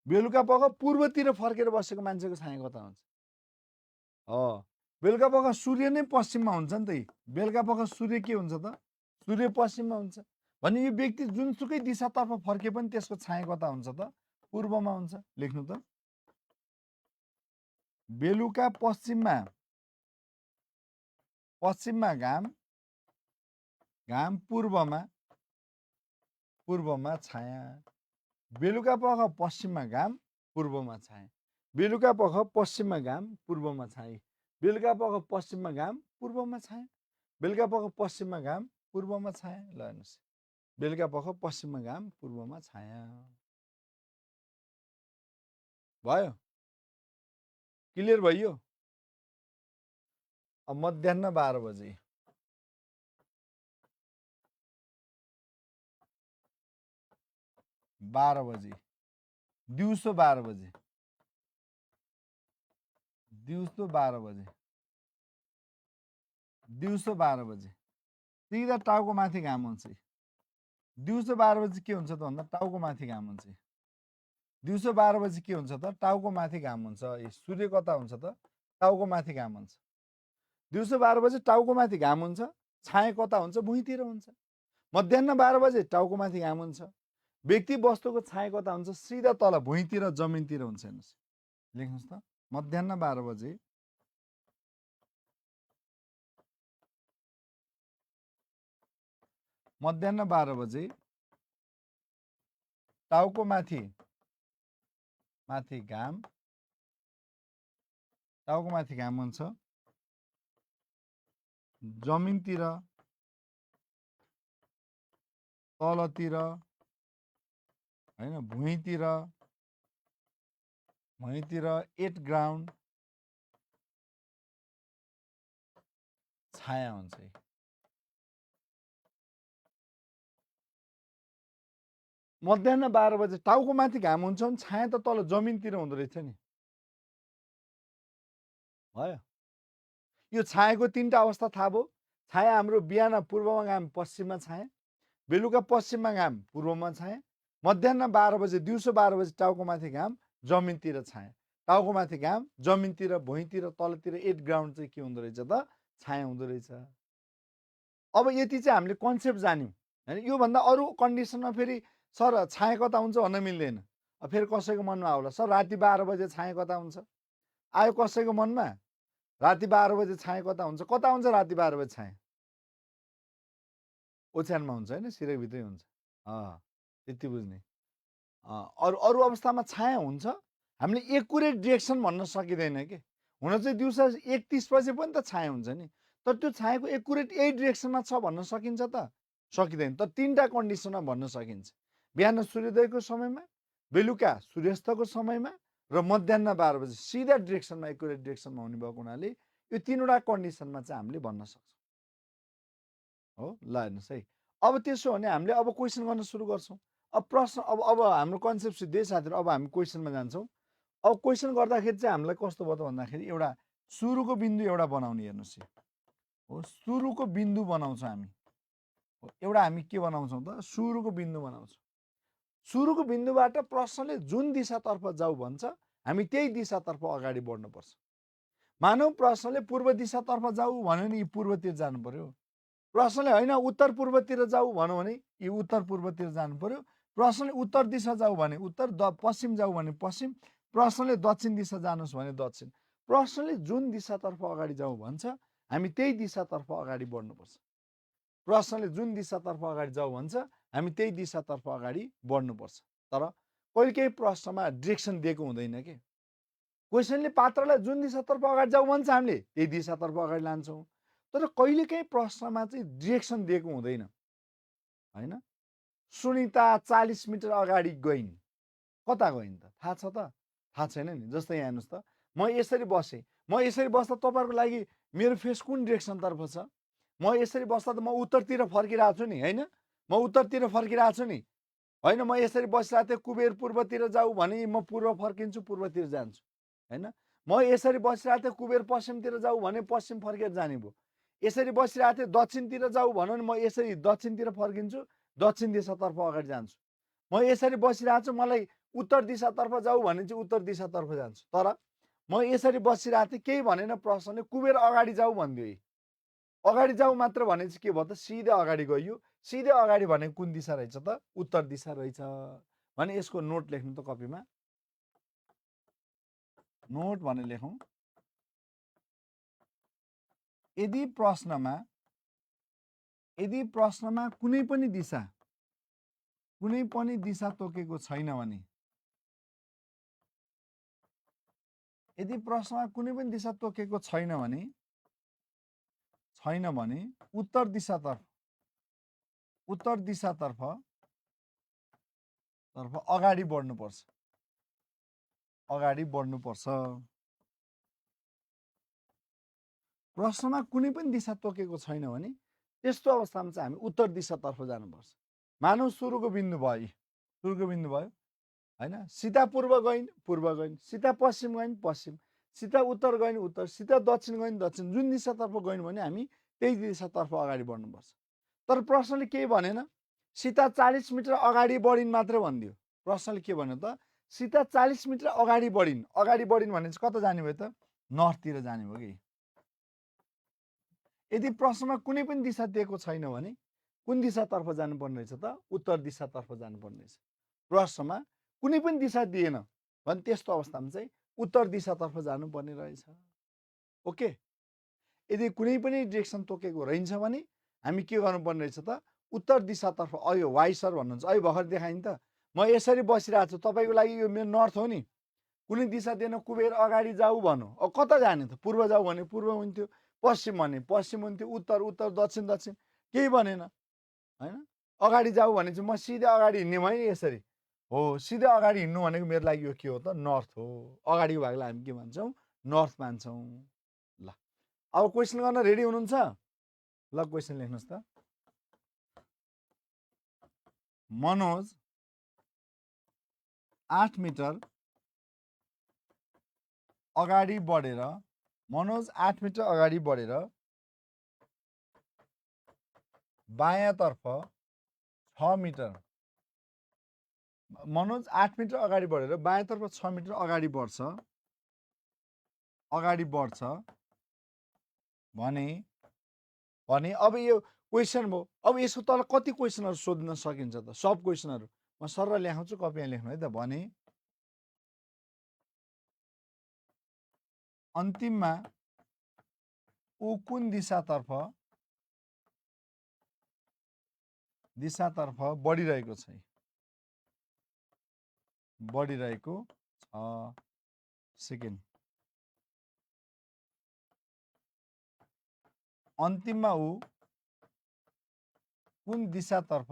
S1: बेलुका पख पूर्वतिर फर्केर बसेको मान्छेको छाया कता हुन्छ? बेलुका पख सूर्य नै पश्चिममा हुन्छ नि त। बेलुका पख सूर्य के हुन्छ त? सूर्य पश्चिममा हुन्छ। भने यो व्यक्ति जुनसुकै दिशातर्फ फर्के पनि त्यसको छाया कता हुन्छ त? पूर्वमा हुन्छ। लेख्नु त। बेलुका पश्चिममा घाम पूर्वमा छाया। बेलुका पख पश्चिममा घाम पूर्वमा छाया। बेलुका पख पश्चिममा घाम पूर्वमा छाया। बेलुका पख पश्चिममा घाम पूर्वमा छाया। बेलुका पख पश्चिममा घाम पूर्वमा छाया। ल हेर्नुहोस्, बेलुका पख पश्चिममा घाम पूर्वमा छाया। भयो? क्लियर भयो? अब मध्याह 12 बजे, दिउँसो 12 बजे, सिधा टाउको माथि घाम हुन्छ। दिउँसो 12 बजे के हुन्छ त भन्दा टाउको माथि घाम हुन्छ। दिउँसो 12 बजे के हुन्छ त टाउको माथि घाम हुन्छ। सूर्य कता हुन्छ त टाउको माथि घाम हुन्छ। दिउँसो 12 बजे टाउको माथि घाम हुन्छ, छाया कता हुन्छ? भुइँतिर हुन्छ। मध्याह 12 बजे टाउको माथि घाम हुन्छ, व्यक्ति वस्तुको छाया कता हुन्छ? सिधा तल भुइँतिर जमिनतिर हुन्छ। हेर्नुहोस्, लेख्नुहोस् त। मध्याह 12 बजे टाउको माथि घाम हुन्छ, जमिनतिर तलतिर होइन, भुइँतिर एट ग्राउन्ड छाया हुन्छ। मध्याह 12 बजे टाउको माथि घाम हुन्छ भने छाया त तल जमिनतिर हुँदो रहेछ नि। भयो? यो छायाको 3टा अवस्था थाहा भयो। छाया हाम्रो बिहान पूर्वमा घाम पश्चिममा छाया, बेलुका पश्चिममा घाम पूर्वमा छाया, मध्याह 12 बजे दिउँसो 12 बजे टाउको माथि घाम जमिनतिर छाया। टाउको माथि घाम जमिनतिर भुइँतिर तलतिर 8 ग्राउन्ड चाहिँ के हुँदो रहेछ त? छाया हुँदो रहेछ। अब यति चाहिँ हामीले कन्सेप्ट जान्यौँ होइन। योभन्दा अरू कन्डिसनमा फेरि सर छाया कता हुन्छ भन्न मिल्दैन। फेरि कसैको मनमा आउला सर राति 12 बजे छाया कता हुन्छ? आयो कसैको मनमा? राति 12 बजे छाया कता हुन्छ? कता हुन्छ राति 12 बजे छाया? ओछ्यानमा हुन्छ होइन, सिरैभित्रै हुन्छ। त्यति बुझ्ने। अरू अवस्थामा छाया हुन्छ, हामीले एकुरेट डिरेक्सन भन्न सकिँदैन कि। हुन चाहिँ दिउँसो 1:30 बजे पनि त छाया हुन्छ नि, तर त्यो छायाको एकुरेट यही डिरेक्सनमा छ भन्न सकिन्छ त? सकिँदैन। तर 3टा कन्डिसनमा भन्न सकिन्छ। बिहान सूर्योदयको समयमा, बेलुका सूर्यास्तको समयमा र मध्याह 12 बजे सिधा डिरेक्सनमा एकुरेट डिरेक्सनमा हुने भएको हुनाले यो 3वटा कन्डिसनमा चाहिँ हामीले भन्न सक्छौँ। हो, ल हेर्नुहोस् है। अब त्यसो भने हामीले अब क्वेसन गर्न सुरु गर्छौँ। अब प्रश्न अब हाम्रो कन्सेप्ट सिद्धै साथीहरू, अब हामी क्वेसनमा जान्छौँ। अब क्वेसन गर्दाखेरि चाहिँ हामीलाई कस्तो भयो त भन्दाखेरि एउटा सुरुको बिन्दु एउटा बनाउने। हेर्नुहोस् हो, सुरुको बिन्दु बनाउँछौँ हामी। एउटा हामी के बनाउँछौँ त? सुरुको बिन्दु बनाउँछौँ। सुरुको बिन्दुबाट प्रश्नले जुन दिशातर्फ जाऊ भन्छ हामी त्यही दिशातर्फ अगाडि बढ्नुपर्छ। मानौ प्रश्नले पूर्व दिशातर्फ जाऊ भन्यो भने यी पूर्वतिर जानु पर्यो। प्रश्नले होइन उत्तर पूर्वतिर जाऊ भन्यो भने यी उत्तर पूर्वतिर जानु पर्यो। प्रश्नले उत्तर दिशा जाऊ भने उत्तर, पश्चिम जाऊ भने पश्चिम, प्रश्नले दक्षिण दिशा जानुहोस् भने दक्षिण। प्रश्नले जुन दिशातर्फ अगाडि जाऊ भन्छ हामी त्यही दिशातर्फ अगाडि बढ्नुपर्छ। प्रश्नले जुन दिशातर्फ अगाडि जाऊ भन्छ हामी त्यही दिशातर्फ अगाडि बढ्नुपर्छ। तर कहिले केही प्रश्नमा डिरेक्सन दिएको हुँदैन के। क्वेसनले पात्रलाई जुन दिशातर्फ अगाडि जाऊ भन्छ हामीले त्यही दिशातर्फ अगाडि लान्छौँ। तर कहिलेकाहीँ प्रश्नमा चाहिँ डिरेक्सन दिएको हुँदैन होइन। सुनिता 40 मिटर अगाडि गइन्, कता गइन् त थाहा छ त? थाहा छैन नि। जस्तै यहाँ हेर्नुहोस् त, म यसरी बसेँ, म यसरी बस्दा तपाईँहरूको लागि मेरो फेस कुन डिरेक्सनतर्फ छ? म यसरी बस्दा त म उत्तरतिर फर्किरहेको छु नि, होइन? म उत्तरतिर फर्किरहेको छु नि, होइन? म यसरी बसिरहेको थिएँ, कुबेर पूर्वतिर जाऊ भने म पूर्व फर्किन्छु, पूर्वतिर जान्छु, होइन? म यसरी बसिरहेको थिएँ, कुबेर पश्चिमतिर जाऊ भने पश्चिम फर्केर जाने भयो। यसरी बसिरहेको थिएँ, दक्षिणतिर जाऊ भन्यो भने म यसरी दक्षिणतिर फर्किन्छु, दक्षिण दिशातर्फ अगाडि जान्छु। म यसरी बसिरहेको छु, मलाई उत्तर दिशातर्फ जाऊ भने चाहिँ उत्तर दिशातर्फ जान्छु। तर म यसरी बसिरहेको थिएँ, केही भनेन प्रश्नले, कुबेर अगाडि जाऊ भनिदियो। अगाडि जाऊ मात्र भने चाहिँ के भयो त? सिधै अगाडि गयो। सिधै अगाडि भनेको कुन दिशा रहेछ त? उत्तर दिशा रहेछ। भने यसको नोट लेख्नु त कपीमा। नोट भनेर लेखौँ। यदि प्रश्नमा कुनै पनि दिशा तोकेको छैन भने, यदि प्रश्नमा कुनै पनि दिशा तोकेको छैन भने उत्तर दिशातर्फ अगाडि बढ्नुपर्छ। प्रश्नमा कुनै पनि दिशा तोकेको छैन भने त्यस्तो अवस्थामा चाहिँ हामी उत्तर दिशातर्फ जानुपर्छ। मानव सुरुको बिन्दु भयो, होइन? सीधा पूर्व गइन्, सीधा पश्चिम गइन्, पश्चिम, सीधा उत्तर गइन्, उत्तर, सीधा दक्षिण गइन्, दक्षिण। जुन दिशातर्फ गइन् भने हामी त्यही दिशातर्फ अगाडि बढ्नुपर्छ। तर प्रश्नले केही भनेन, सीधा 40 मिटर अगाडि बढिन् मात्रै भनिदियो। प्रश्नले के भन्यो त? सीधा 40 मिटर अगाडि बढिन् भने चाहिँ कता जाने भयो त? नर्थतिर जाने भयो कि। यदि प्रश्नमा कुनै पनि दिशा दिएको छैन भने कुन दिशातर्फ जानुपर्ने रहेछ त? उत्तर दिशातर्फ जानुपर्ने रहेछ। प्रश्नमा कुनै पनि दिशा दिएन भने त्यस्तो अवस्थामा चाहिँ उत्तर दिशातर्फ जानुपर्ने रहेछ। ओके? यदि कुनै पनि डिरेक्सन तोकेको रहन्छ भने हामी के गर्नुपर्ने रहेछ त? उत्तर दिशातर्फ। अयो वाइ सर भन्नुहुन्छ, अयो भर्खर देखाएँ त, म यसरी बसिरहेको छु, तपाईँको लागि यो मेरो नर्थ हो नि। कुनै दिशा दिएन, कुबेर अगाडि जाऊ भन्यो, अब कता जाने त? पूर्व जाऊ भने पूर्व हुन्थ्यो, पश्चिम भने पश्चिम हुन्थ्यो, उत्तर उत्तर, दक्षिण दक्षिण, केही भनेन, होइन? अगाडि जाऊ भने चाहिँ म सिधै अगाडि हिँड्ने भएँ यसरी। हो, सिधै अगाडि हिँड्नु भनेको मेरो लागि यो के हो त? नर्थ हो। अगाडिको भागलाई हामी के भन्छौँ? नर्थ मान्छौँ। ल, अब क्वेसन गर्न रेडी हुनुहुन्छ? ल, क्वेसन लेख्नुहोस् त। मनोज 8 मिटर अगाडि बढेर बायाँतर्फ 6 मिटर, मनोज 8 मिटर अगाडि बढेर बायाँतर्फ 6 मिटर अगाडि बढ्छ भने अब यो क्वेसन भयो। अब यसको तल कति क्वेसनहरू सोध्न सकिन्छ त? सब क्वेसनहरू म सरर लेखाउँछु, कपीमा लेख्नु है त। भने अन्तिममा ऊ कुन दिशातर्फ बढिरहेको छ? सेकेन्ड। अन्तिममा ऊ कुन दिशातर्फ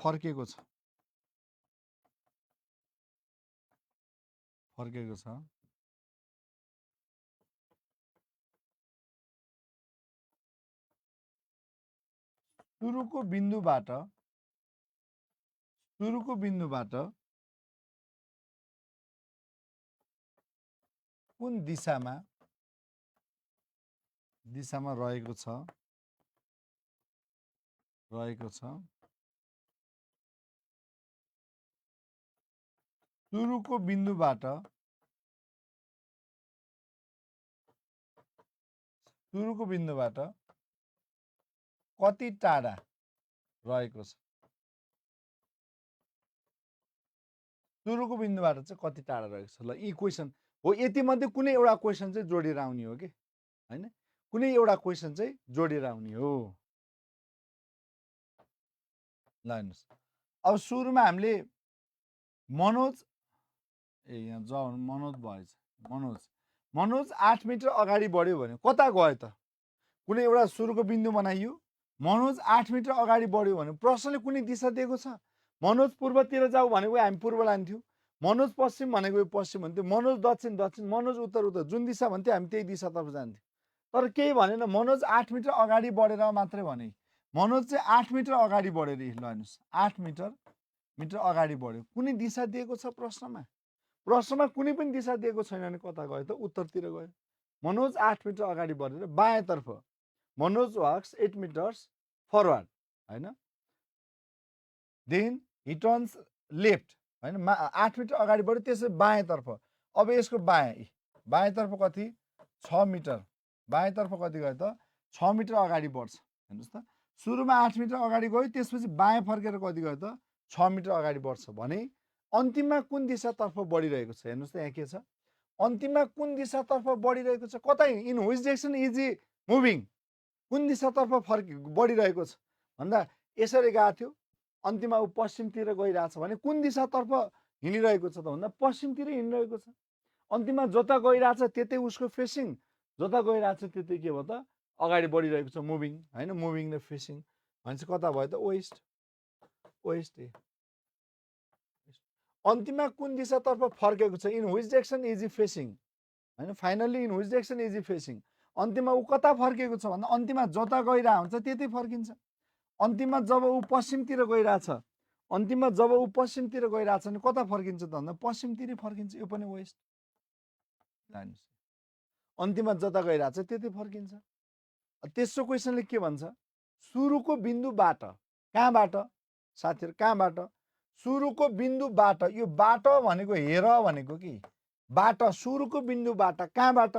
S1: फर्केको छ? सुरुको बिन्दुबाट कुन दिशामा रहेको छ? सुरुको बिन्दुबाट कति टाढा रहेको छ? सुरुको बिन्दुबाट चाहिँ कति टाढा रहेको छ? ल, यी क्वेसन हो। यति मध्ये कुनै एउटा क्वेसन चाहिँ जोडेर आउने हो कि, होइन? कुनै एउटा क्वेसन चाहिँ जोडेर आउने हो। ल, हेर्नुहोस्, अब सुरुमा हामीले मनोज यहाँ जाउँ, मनोज भएछ। मनोज 8 मिटर अगाडि बढ्यो भने कता गयो त? कुनै एउटा सुरुको बिन्दु बनाइयो, मनोज 8 मिटर अगाडि बढ्यो भने प्रश्नले कुनै दिशा दिएको छ? मनोज पूर्वतिर जाऊ भनेको हामी पूर्व लान्थ्यौँ, मनोज पश्चिम भनेको पश्चिम भन्थ्यो, मनोज दक्षिण दक्षिण, मनोज उत्तर उत्तर, जुन दिशा भन्थ्यो हामी त्यही दिशातर्फ जान्थ्यौँ। तर केही भनेन, मनोज 8 मिटर अगाडि बढेर मात्रै भने, मनोज चाहिँ 8 मिटर अगाडि बढेर, ल हेर्नुहोस् 8 मिटर अगाडि बढ्यो। कुनै दिशा दिएको छ प्रश्नमा? प्रश्नमा कुनै पनि दिशा दिएको छैन भने कता गयो त? उत्तरतिर गयो। मनोज 8 मिटर अगाडि बढेर बायाँतर्फ, मनोज वाक्स 8 मिटर्स फरवर्ड, होइन, देन हि टर्न्स लेफ्ट, होइन, 8 मिटर अगाडि बढ्यो, त्यसै बायाँतर्फ। अब यसको बायाँतर्फ कति? 6 मिटर। बायाँतर्फ कति गयो त? 6 मिटर अगाडि बढ्छ। हेर्नुहोस् त, सुरुमा 8 मिटर अगाडि गयो, त्यसपछि बायाँ फर्केर कति गयो त? 6 मिटर अगाडि बढ्छ भने अन्तिममा कुन दिशातर्फ बढिरहेको छ? हेर्नुहोस् त यहाँ के छ? अन्तिममा कुन दिशातर्फ बढिरहेको छ? कतै in which direction is e moving? कुन दिशातर्फ बढिरहेको छ भन्दा यसरी गएको थियो, अन्तिममा ऊ पश्चिमतिर गइरहेछ भने कुन दिशातर्फ हिँडिरहेको छ त भन्दा पश्चिमतिर हिँडिरहेको छ। अन्तिममा जता गइरहेछ त्यतै उसको फेसिङ, जता गइरहेछ त्यतै के भयो त? अगाडि बढिरहेको छ, मुभिङ, होइन, मुभिङ र फेसिङ भनेपछि कता भयो त? वेस्ट। अन्तिममा कुन दिशातर्फ फर्केको छ? In which direction is he facing, होइन, finally in which direction is he facing. अन्तिममा ऊ कता फर्केको छ भन्दा अन्तिममा जता गइरहेको हुन्छ त्यतै फर्किन्छ। अन्तिममा जब ऊ पश्चिमतिर गइरहेछ, अन्तिममा जब ऊ पश्चिमतिर गइरहेछ भने कता फर्किन्छ त भन्दा पश्चिमतिरै फर्किन्छ। यो पनि वेस्ट। अन्तिममा जता गइरहेछ त्यतै फर्किन्छ। तेस्रो क्वेसनले के भन्छ? सुरुको बिन्दुबाट, कहाँबाट साथीहरू, कहाँबाट? सुरुको बिन्दुबाट, यो बाट भनेको हेर भनेको कि बाट, सुरुको बिन्दुबाट, कहाँबाट?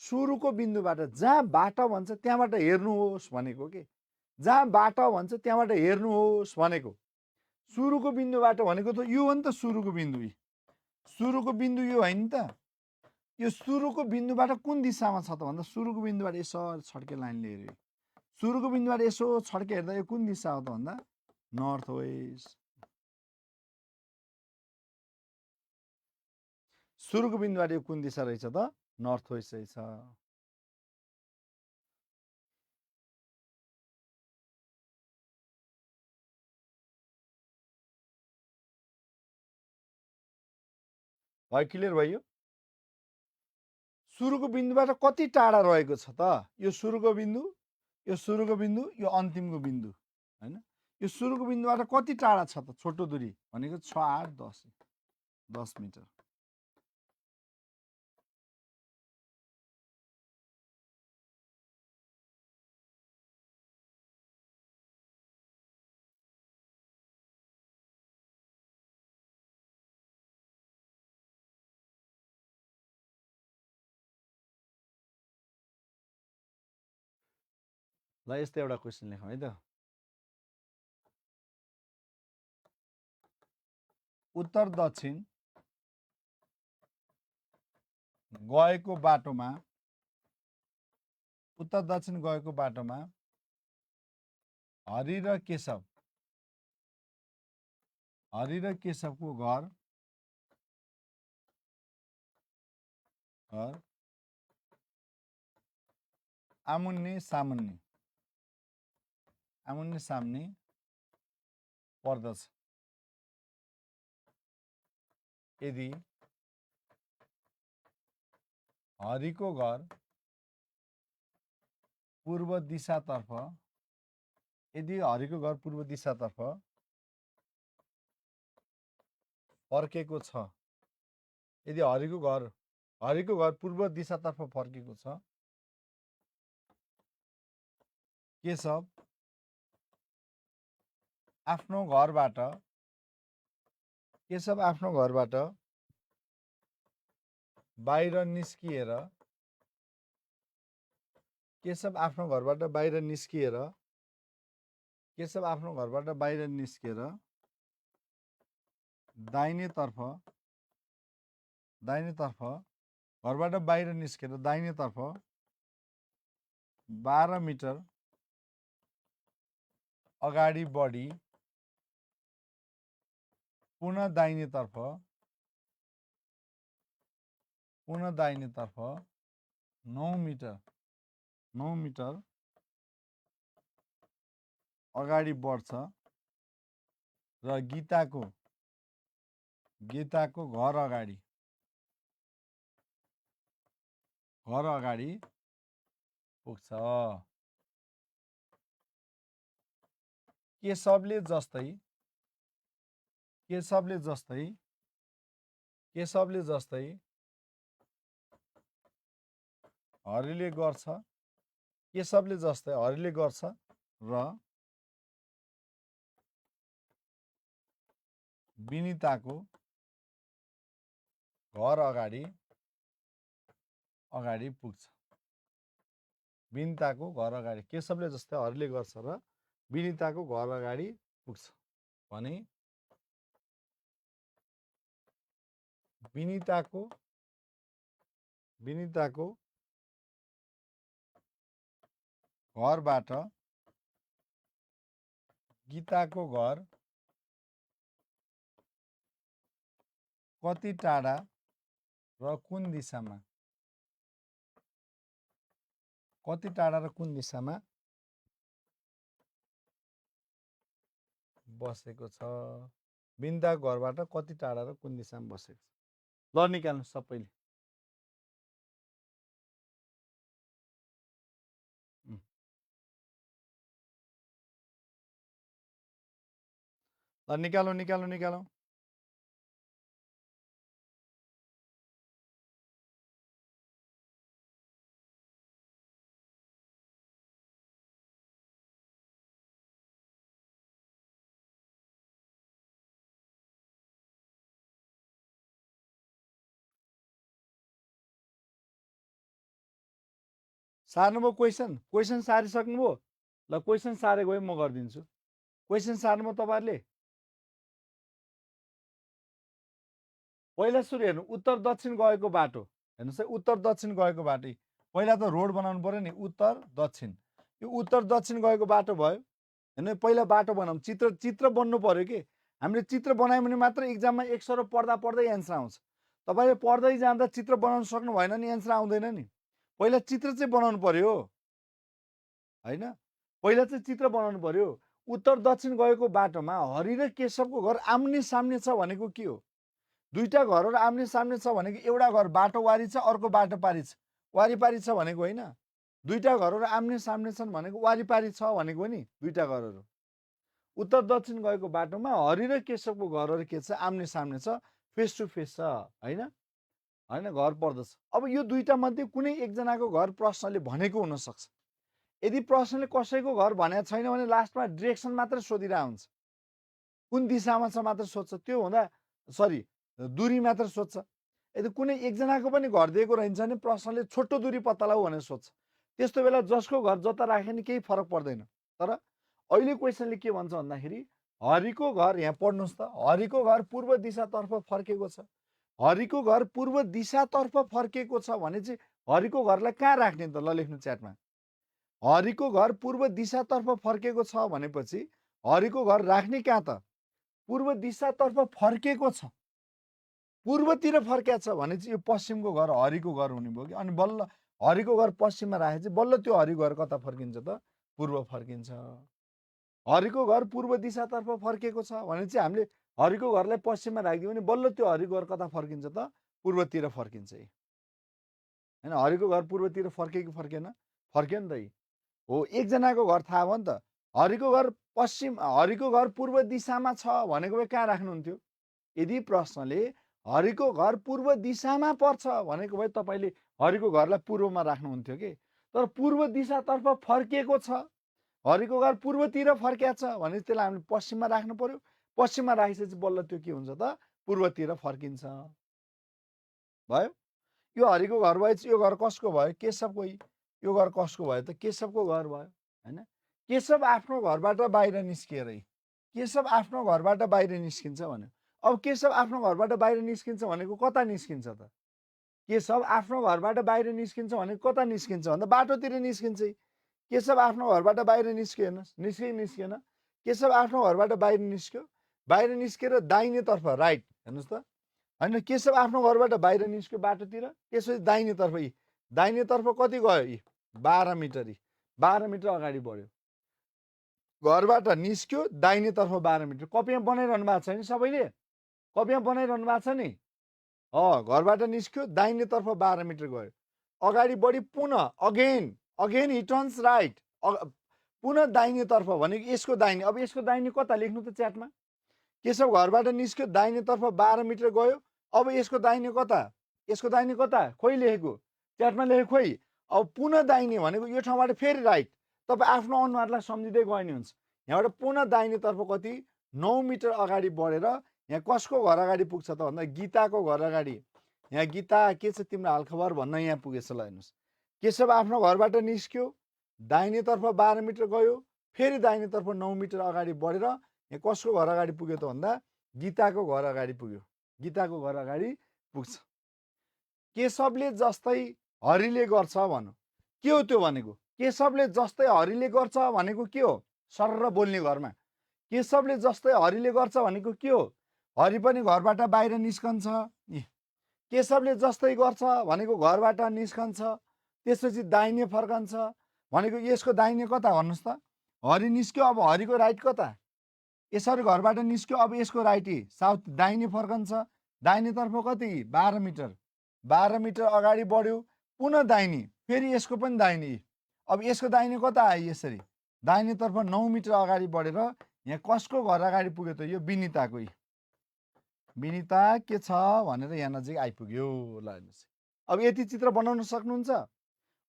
S1: सुरुको बिन्दुबाट, जहाँ बाट भन्छ त्यहाँबाट हेर्नुहोस् भनेको कि, जहाँ बाट भन्छ त्यहाँबाट हेर्नुहोस् भनेको। सुरुको बिन्दुबाट भनेको त यो हो नि त, सुरुको बिन्दु। सुरुको बिन्दु यो होइन त? यो सुरुको बिन्दुबाट कुन दिशामा छ त भन्दा सुरुको बिन्दुबाट यसो छड्के लाइनले हेऱ्यो, सुरुको बिन्दुबाट यसो छड्के हेर्दा यो कुन दिशा हो त भन्दा नर्थ वेस्ट। सुरुको बिन्दुबाट यो कुन दिशा रहेछ त? नर्थ वेस्ट रहेछ। भयो? क्लियर भयो? सुरुको बिन्दुबाट कति टाढा रहेको छ त? यो सुरुको बिन्दु, यो सुरुको बिन्दु, यो अन्तिमको बिन्दु, होइन, यो सुरुको बिन्दुबाट कति टाढा छ त? छोटो दूरी भनेको 6, 8, 10 मिटर। ल यस्तो एउटा क्वेसन लेखौँ है त। उत्तर दक्षिण गएको बाटोमा, उत्तर दक्षिण गएको बाटोमा हरि र केशवको घर आमुन्ने सामुन्ने पर्दछ। यदि हरिको घर पूर्व दिशातर्फ, यदि हरिको घर पूर्व दिशातर्फ फर्केको छ, यदि हरिको घर पूर्व दिशातर्फ फर्केको छ, केशव आफ्नो घरबाट बाहिर निस्किएर, केशव आफ्नो घरबाट बाहिर निस्किएर दाहिनेतर्फ, घरबाट बाहिर निस्केर दाहिनेतर्फ 12 मिटर अगाडि बढी पुनः दाहिनेतर्फ 9 मिटर अगाडि बढ्छ र गीताको घर अगाडि पुग्छ। केशवले जस्तै हरिले गर्छ र विनिताको घर अगाडि पुग्छ। विनिताको घर अगाडि केशवले जस्तै हरिले गर्छ र विनिताको घर अगाडि पुग्छ भने विनिताको घरबाट गीताको घर कति टाढा र कुन दिशामा बसेको छ। विनिताको घरबाट कति टाढा र कुन दिशामा बसेको छ। ल निकाल्नु सबैले। ल निकालौँ। सार्नुभयो क्वेसन सारिसक्नुभयो। ल क्वेसन सारेको भए म गरिदिन्छु। क्वेसन सार्नुभयो तपाईँहरूले। पहिला सुरु हेर्नु उत्तर दक्षिण गएको बाटो हेर्नुहोस् है। उत्तर दक्षिण गएको बाटो पहिला त रोड बनाउनु पर्यो नि। उत्तर दक्षिण यो उत्तर दक्षिण गएको बाटो भयो हेर्नु। पहिला बाटो बनाऊँ। चित्र बन्नु पर्यो कि हामीले चित्र बनायौँ भने मात्र इक्जाममा 100 पढ्दै एन्सर आउँछ। तपाईँले पढ्दै जाँदा चित्र बनाउन सक्नु भएन नि एन्सर आउँदैन नि। पहिला चित्र चाहिँ बनाउनु पर्यो हैन। पहिला चाहिँ चित्र बनाउनु पर्यो। उत्तर दक्षिण गएको बाटोमा हरि र केशवको घर आम्ने सामने छ भनेको के हो। दुईटा घरहरू आम्ने सामने छ भनेको एउटा घर बाटो वारी छ अर्को बाटो पारी छ। वारिपारी छ भनेको होइन। दुईटा घरहरू आम्ने सामने छन् भनेको वारिपारी छ भनेको नि। दुईटा घरहरू उत्तर दक्षिण गएको बाटोमा हरि र केशवको घरहरू के छ आम्ने सामने छ। फेस टु फेस छ हैन। घर पर्दछ। अब यो दुईटा मध्ये कुनै एकजनाको घर प्रश्नले भनेको हुन सक्छ। यदि प्रश्नले कसैको घर भनेको छैन भने लास्टमा डिरेक्सन मात्र सोधिरहेको हुन्छ। कुन दिशामा छ मात्र सोध्छ। त्यो हुँदा सरी दूरी मात्र सोध्छ। यदि कुनै एकजनाको पनि घर दिएको रहन्छ भने प्रश्नले छोटो दूरी पत्ता लगाऊ भनेर सोध्छ। त्यस्तो बेला जसको घर जता राखे नि केही फरक पर्दैन। तर अहिले क्वेसनले के भन्छ भन्दाखेरि हरिको घर यहाँ पढ्नुहोस् त। हरिको घर पूर्व दिशातर्फ फर्केको छ। हरिको घर पूर्व दिशातर्फ फर्केको छ भने चाहिँ हरिको घरलाई कहाँ राख्ने त। ल लेख्नु च्याटमा। हरिको घर पूर्व दिशातर्फ फर्केको छ भनेपछि हरिको घर राख्ने कहाँ त। पूर्व दिशातर्फ फर्केको छ। पूर्वतिर फर्किया छ भने चाहिँ यो पश्चिमको घर हरिको घर हुने भयो कि। अनि बल्ल हरिको घर पश्चिममा राखे चाहिँ बल्ल त्यो हरिको घर कता फर्किन्छ त पूर्व फर्किन्छ। हरिको घर पूर्व दिशातर्फ फर्केको छ भने चाहिँ हामीले हरिको घरलाई पश्चिममा राखिदियो भने बल्ल त्यो हरिको घर कता फर्किन्छ त पूर्वतिर फर्किन्छ। हैन हरिको घर पूर्वतिर फर्क्यो कि फर्केन। फर्क्यो नि त हो। एकजनाको घर थाहा भयो नि त। हरिको घर हरिको घर पूर्व दिशामा छ भनेको भए कहाँ राख्नुहुन्थ्यो। यदि प्रश्नले हरिको घर पूर्व दिशामा पर्छ भनेको भए तपाईले हरिको घरलाई पूर्वमा राख्नुहुन्थ्यो कि। तर पूर्व दिशातर्फ फर्किएको छ। हरिको घर पूर्वतिर फर्किया छ भने त्यसलाई हामीले पश्चिममा राख्नु पर्यो। पश्चिममा राखेपछि बल्ल त्यो के हुन्छ त पूर्वतिर फर्किन्छ। भयो। यो हरिको घर भएपछि यो घर कसको भयो केशवको। यो घर कसको भयो त केशवको घर भयो हैन। केशव आफ्नो घरबाट बाहिर निस्किएर केशव आफ्नो घरबाट बाहिर निस्किन्छ भन्यो। अब केशव आफ्नो घरबाट बाहिर निस्किन्छ भनेको कता निस्किन्छ त। केशव आफ्नो घरबाट बाहिर निस्किन्छ भनेको कता निस्किन्छ भन्दा बाटोतिर निस्किन्छ। केशव आफ्नो घरबाट बाहिर निस्किएन निस्किएन। केशव आफ्नो घरबाट बाहिर निस्क्यो। बाहिर निस्केर दाहिनेतर्फ राइट हेर्नुहोस् त हैन। केशव आफ्नो घरबाट बाहिर निस्क्यो बाटोतिर। त्यसपछि दाहिनेतर्फ कति गयो 12 मिटर 12 मिटर अगाडि बढ्यो। घरबाट निस्क्यो दाहिनेतर्फ 12 मिटर। कपीमा बनाइरहनु भएको छ नि सबैले? कपीमा बनाइरहनु भएको छ नि? घरबाट निस्क्यो दाहिनेतर्फ 12 मिटर गयो। अगाडि बढी पुनः अगेन ही टर्न्स राइट। पुनः दाहिनेतर्फ भनेको यसको दाहिने। अब यसको दाहिने कता लेख्नु त च्याटमा? केशव घरबाट निस्क्यो दाहिनेतर्फ 12 मिटर गयो। अब यसको दाहिने कता? यसको दाहिने कता? खोइ लेखेको च्याटमा लेखेको खोइ। अब पुनः दाहिने भनेको यो ठाउँबाट फेरि राइट। तपाईँ आफ्नो अनुहारलाई सम्झिँदै गयो नि हुन्छ। यहाँबाट पुनः दाहिनेतर्फ कति 9 मिटर अगाडि बढेर यहाँ कसको घर अगाडि पुग्छ त भन्दा गीताको घर अगाडि। यहाँ गीता के छ तिम्रो हालखबर भन्न यहाँ पुगेछ ल हेर्नुहोस्। केशव आफ्नो घरबाट निस्क्यो दाहिनेतर्फ 12 मिटर गयो फेरि दाहिनेतर्फ 9 मिटर अगाडि बढेर यहाँ कसको घर अगाडि पुग्यो त भन्दा गीताको घर अगाडि पुग्यो। गीताको घर अगाडि पुग्छ। केशवले जस्तै हरिले गर्छ भनौँ। के हो त्यो भनेको? केशवले जस्तै हरिले गर्छ भनेको के हो? सरर बोल्ने घरमा केशवले जस्तै हरिले गर्छ भनेको के हो? हरि पनि घरबाट बाहिर निस्कन्छ। केशवले जस्तै गर्छ भनेको घरबाट निस्कन्छ त्यसपछि दाहिने फर्कन्छ भनेको यसको दाहिने कता भन्नुहोस् त? हरि निस्क्यो अब हरिको राइट कता? यसरी घरबाट निस्क्यो अब यसको राइट साउथ दाहिने फर्कन्छ। दाहिनेतर्फ कति 12 मिटर। 12 मिटर अगाडि बढ्यो पुनः दाहिने फेरि यसको पनि दाहिने। अब यसको दाहिने कता आयो? यसरी दाहिनेतर्फ 9 मिटर अगाडि बढेर यहाँ कसको घर अगाडि पुग्यो त? यो विनिताको। विनिता के छ भनेर यहाँ नजिक आइपुग्यो। ल हेर्नुहोस् अब यति चित्र बनाउन सक्नुहुन्छ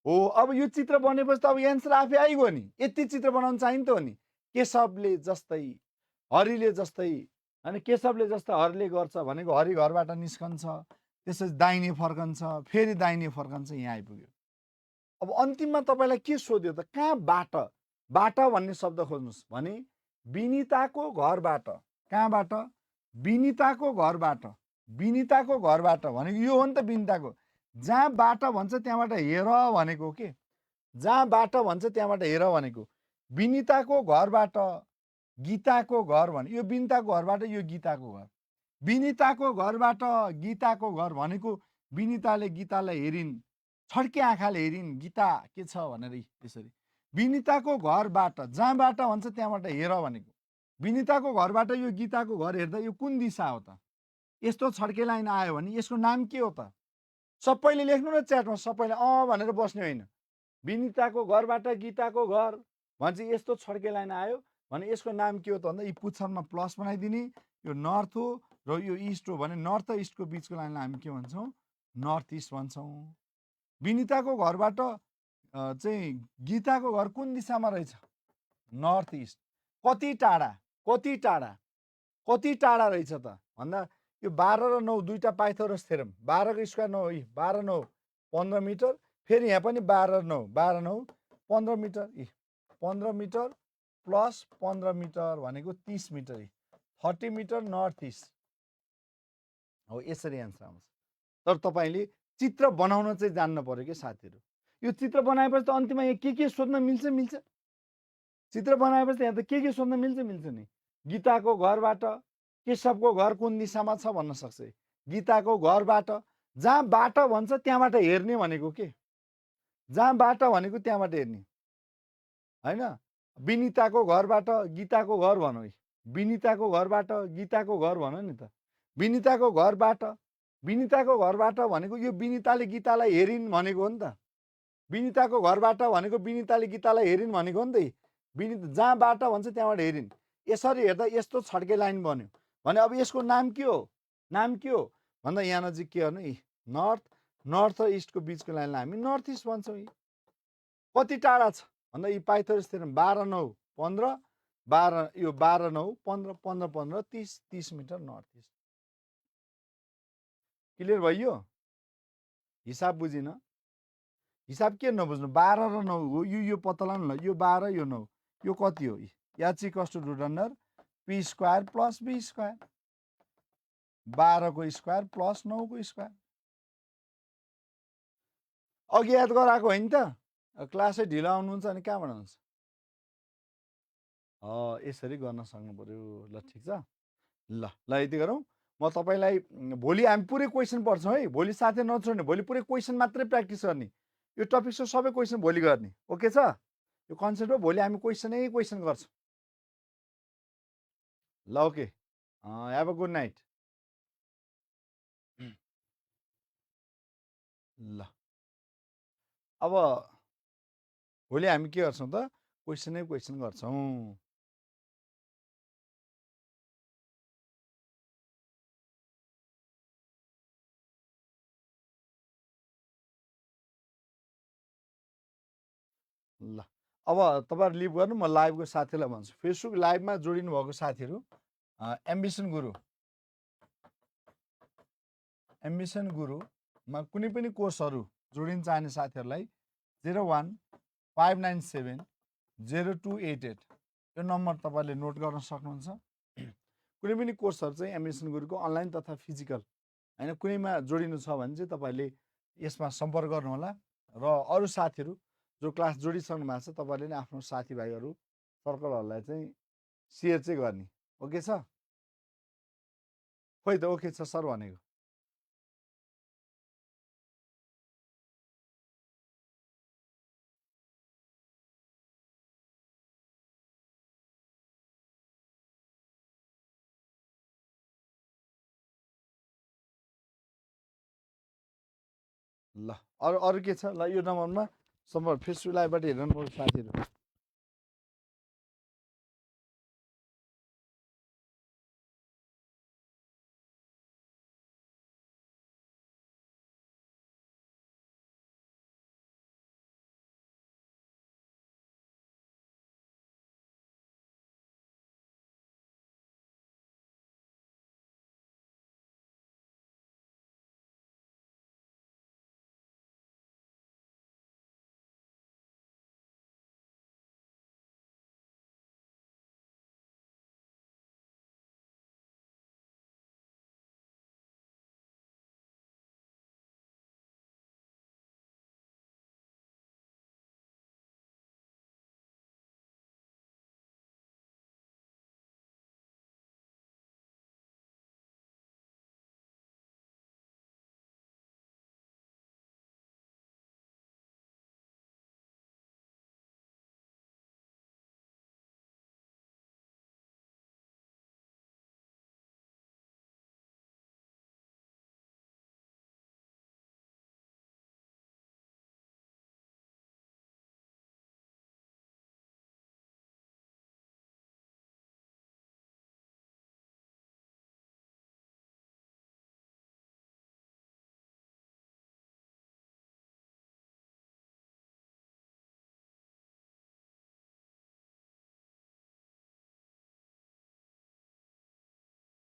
S1: हो। अब यो चित्र बनेपछि त अब एन्सर आफै आइगयो नि। यति चित्र बनाउन चाहिन्छ हो नि। केशवले जस्तै हरिले जस्तै अनि केशवले जस्तै हरिले गर्छ भनेको हरि घरबाट निस्कन्छ त्यसपछि दाहिने फर्कन्छ फेरि दाहिने फर्कन्छ यहाँ आइपुग्यो। अब अन्तिममा तपाईँलाई के सोध्यो त? कहाँबाट? बाट भन्ने शब्द खोज्नुहोस् भने विनिताको घरबाट। कहाँबाट? विनिताको घरबाट। विनिताको घरबाट भनेको यो हो नि त विनिताको। जहाँ बाट भन्छ त्यहाँबाट हेर भनेको के? जहाँ बाट भन्छ त्यहाँबाट हेर भनेको। विनिताको घरबाट गीताको घर भने यो विनिताको घरबाट यो गीताको घर। विनिताको घरबाट गीताको घर भनेको विनिताले गीतालाई हेरिन् छड्के आँखाले हेरिन् गीता के छ भनेर यसरी। विनिताको घरबाट जहाँबाट भन्छ त्यहाँबाट हेर भनेको। विनिताको घरबाट यो गीताको घर हेर्दा यो कुन दिशा हो त? यस्तो छड्के लाइन आयो भने यसको नाम के हो त? सबैले लेख्नु न च्याटमा। सबैले भनेर बस्ने होइन। विनिताको घरबाट गीताको घर भन्छ यस्तो छड्के लाइन आयो भने यसको नाम के हो त भन्दा यी पुच्छरमा प्लस बनाइदिने। यो नर्थ हो र यो इस्ट हो भने नर्थ र इस्टको बिचको लाइनलाई हामी के भन्छौँ? नर्थ इस्ट भन्छौँ। विनिताको घरबाट चाहिँ गीताको घर कुन दिशामा रहेछ? North east. कति टाढा? कति टाढा? कति टाढा रहेछ त भन्दा यो 12 र 9 दुईटा पाइथागोरस थ्योरम। 12 को स्क्वायर 9 12 9 15 मिटर फेरि यहाँ पनि 12 9 12 9 15 मिटर 15 मिटर प्लस 15 मिटर भनेको 30 मिटर 30 मिटर नर्थ इस्ट हो। यसरी एन्सर आउँछ। तर तपाईँले चित्र बनाउन चाहिँ जान्नु पर्यो कि साथीहरू। यो चित्र बनाएपछि त अन्तिममा यहाँ के सोध्न मिल्छ? चित्र बनाएपछि यहाँ त के सोध्न मिल्छ नि। गीताको घरबाट केशवको घर कुन दिशामा छ भन्न सक्छ। गीताको घरबाट जहाँ बाट भन्छ त्यहाँबाट हेर्ने भनेको के? जहाँ बाट भनेको त्यहाँबाट हेर्ने होइन। विनिताको घरबाट गीताको घर भनौँ। विनिताको घरबाट गीताको घर भनौँ नि त। विनिताको घरबाट भनेको यो विनिताले गीतालाई हेरिन् भनेको हो नि त। विनिताको घरबाट भनेको विनिताले गीतालाई हेरिन् भनेको हो नि त। जहाँ बाट भन्छ त्यहाँबाट हेरिन्। यसरी हेर्दा यस्तो छड्के लाइन बन्यो भने अब यसको नाम के हो? नाम के हो भन्दा यहाँ नजिक के गर्नु? नर्थ र इस्टको बिचको लाइनलाई हामी नर्थ इस्ट भन्छौँ। कति टाढा छ भन्दा यी पाइथागोरस थ्योरम 12 9 15 12 यो 12 9 15 15 15 30 30 मिटर नर्थ इस्ट। क्लियर भयो? हिसाब बुझिन? हिसाब के नबुझ्नु? 12 र 9 हो। यो पत्ता लगाउनु ल। यो 12 यो 9 यो कति हो? h equals to root under p square plus b square. 12 को स्क्वायर प्लस 9 को स्क्वायर। अघि याद गराएको होइन त? क्लासै ढिलो आउनुहुन्छ अनि कहाँबाट आउँछ? यसरी गर्न सक्नु पर्यो। ल ठिक छ। ल यति गरौँ। म तपाईँलाई भोलि हामी पुरै क्वेसन पढ्छौँ है। भोलि साथै नछोड्ने। भोलि पुरै क्वेसन मात्रै प्र्याक्टिस गर्ने। यो टपिकको सबै क्वेसन भोलि गर्ने। ओके छ? यो कन्सेप्ट हो। भोलि हामी क्वेसन गर्छौँ। ल okay have a good night ल अब भोलि हामी के गर्छौँ त क्वेसनै क्वेसन गर्छौँ ल अब तपाईँहरू लिभ गर्नु म लाइभको साथीलाई भन्छु फेसबुक लाइभमा जोडिनु भएको साथीहरू एम्बिसन गुरुमा कुनै पनि कोर्सहरू जोडिन चाहने साथीहरूलाई 0159702888 यो नम्बर तपाईँले नोट गर्न सक्नुहुन्छ कुनै पनि कोर्सहरू चाहिँ एम्बिसन गुरुको अनलाइन तथा फिजिकल होइन कुनैमा जोडिनु छ भने चाहिँ तपाईँले यसमा सम्पर्क गर्नुहोला र अरू साथीहरू जो क्लास जोडिसक्नु भएको छ तपाईँले नै आफ्नो साथीभाइहरू सर्कलहरूलाई चाहिँ सेयर चाहिँ गर्ने ओके छ खोइ त ओके छ सर भनेको ल अरू अरू के छ ल यो नम्बरमा सम्पर्क फेसबुक लाइभबाट हेर्नु साथीहरू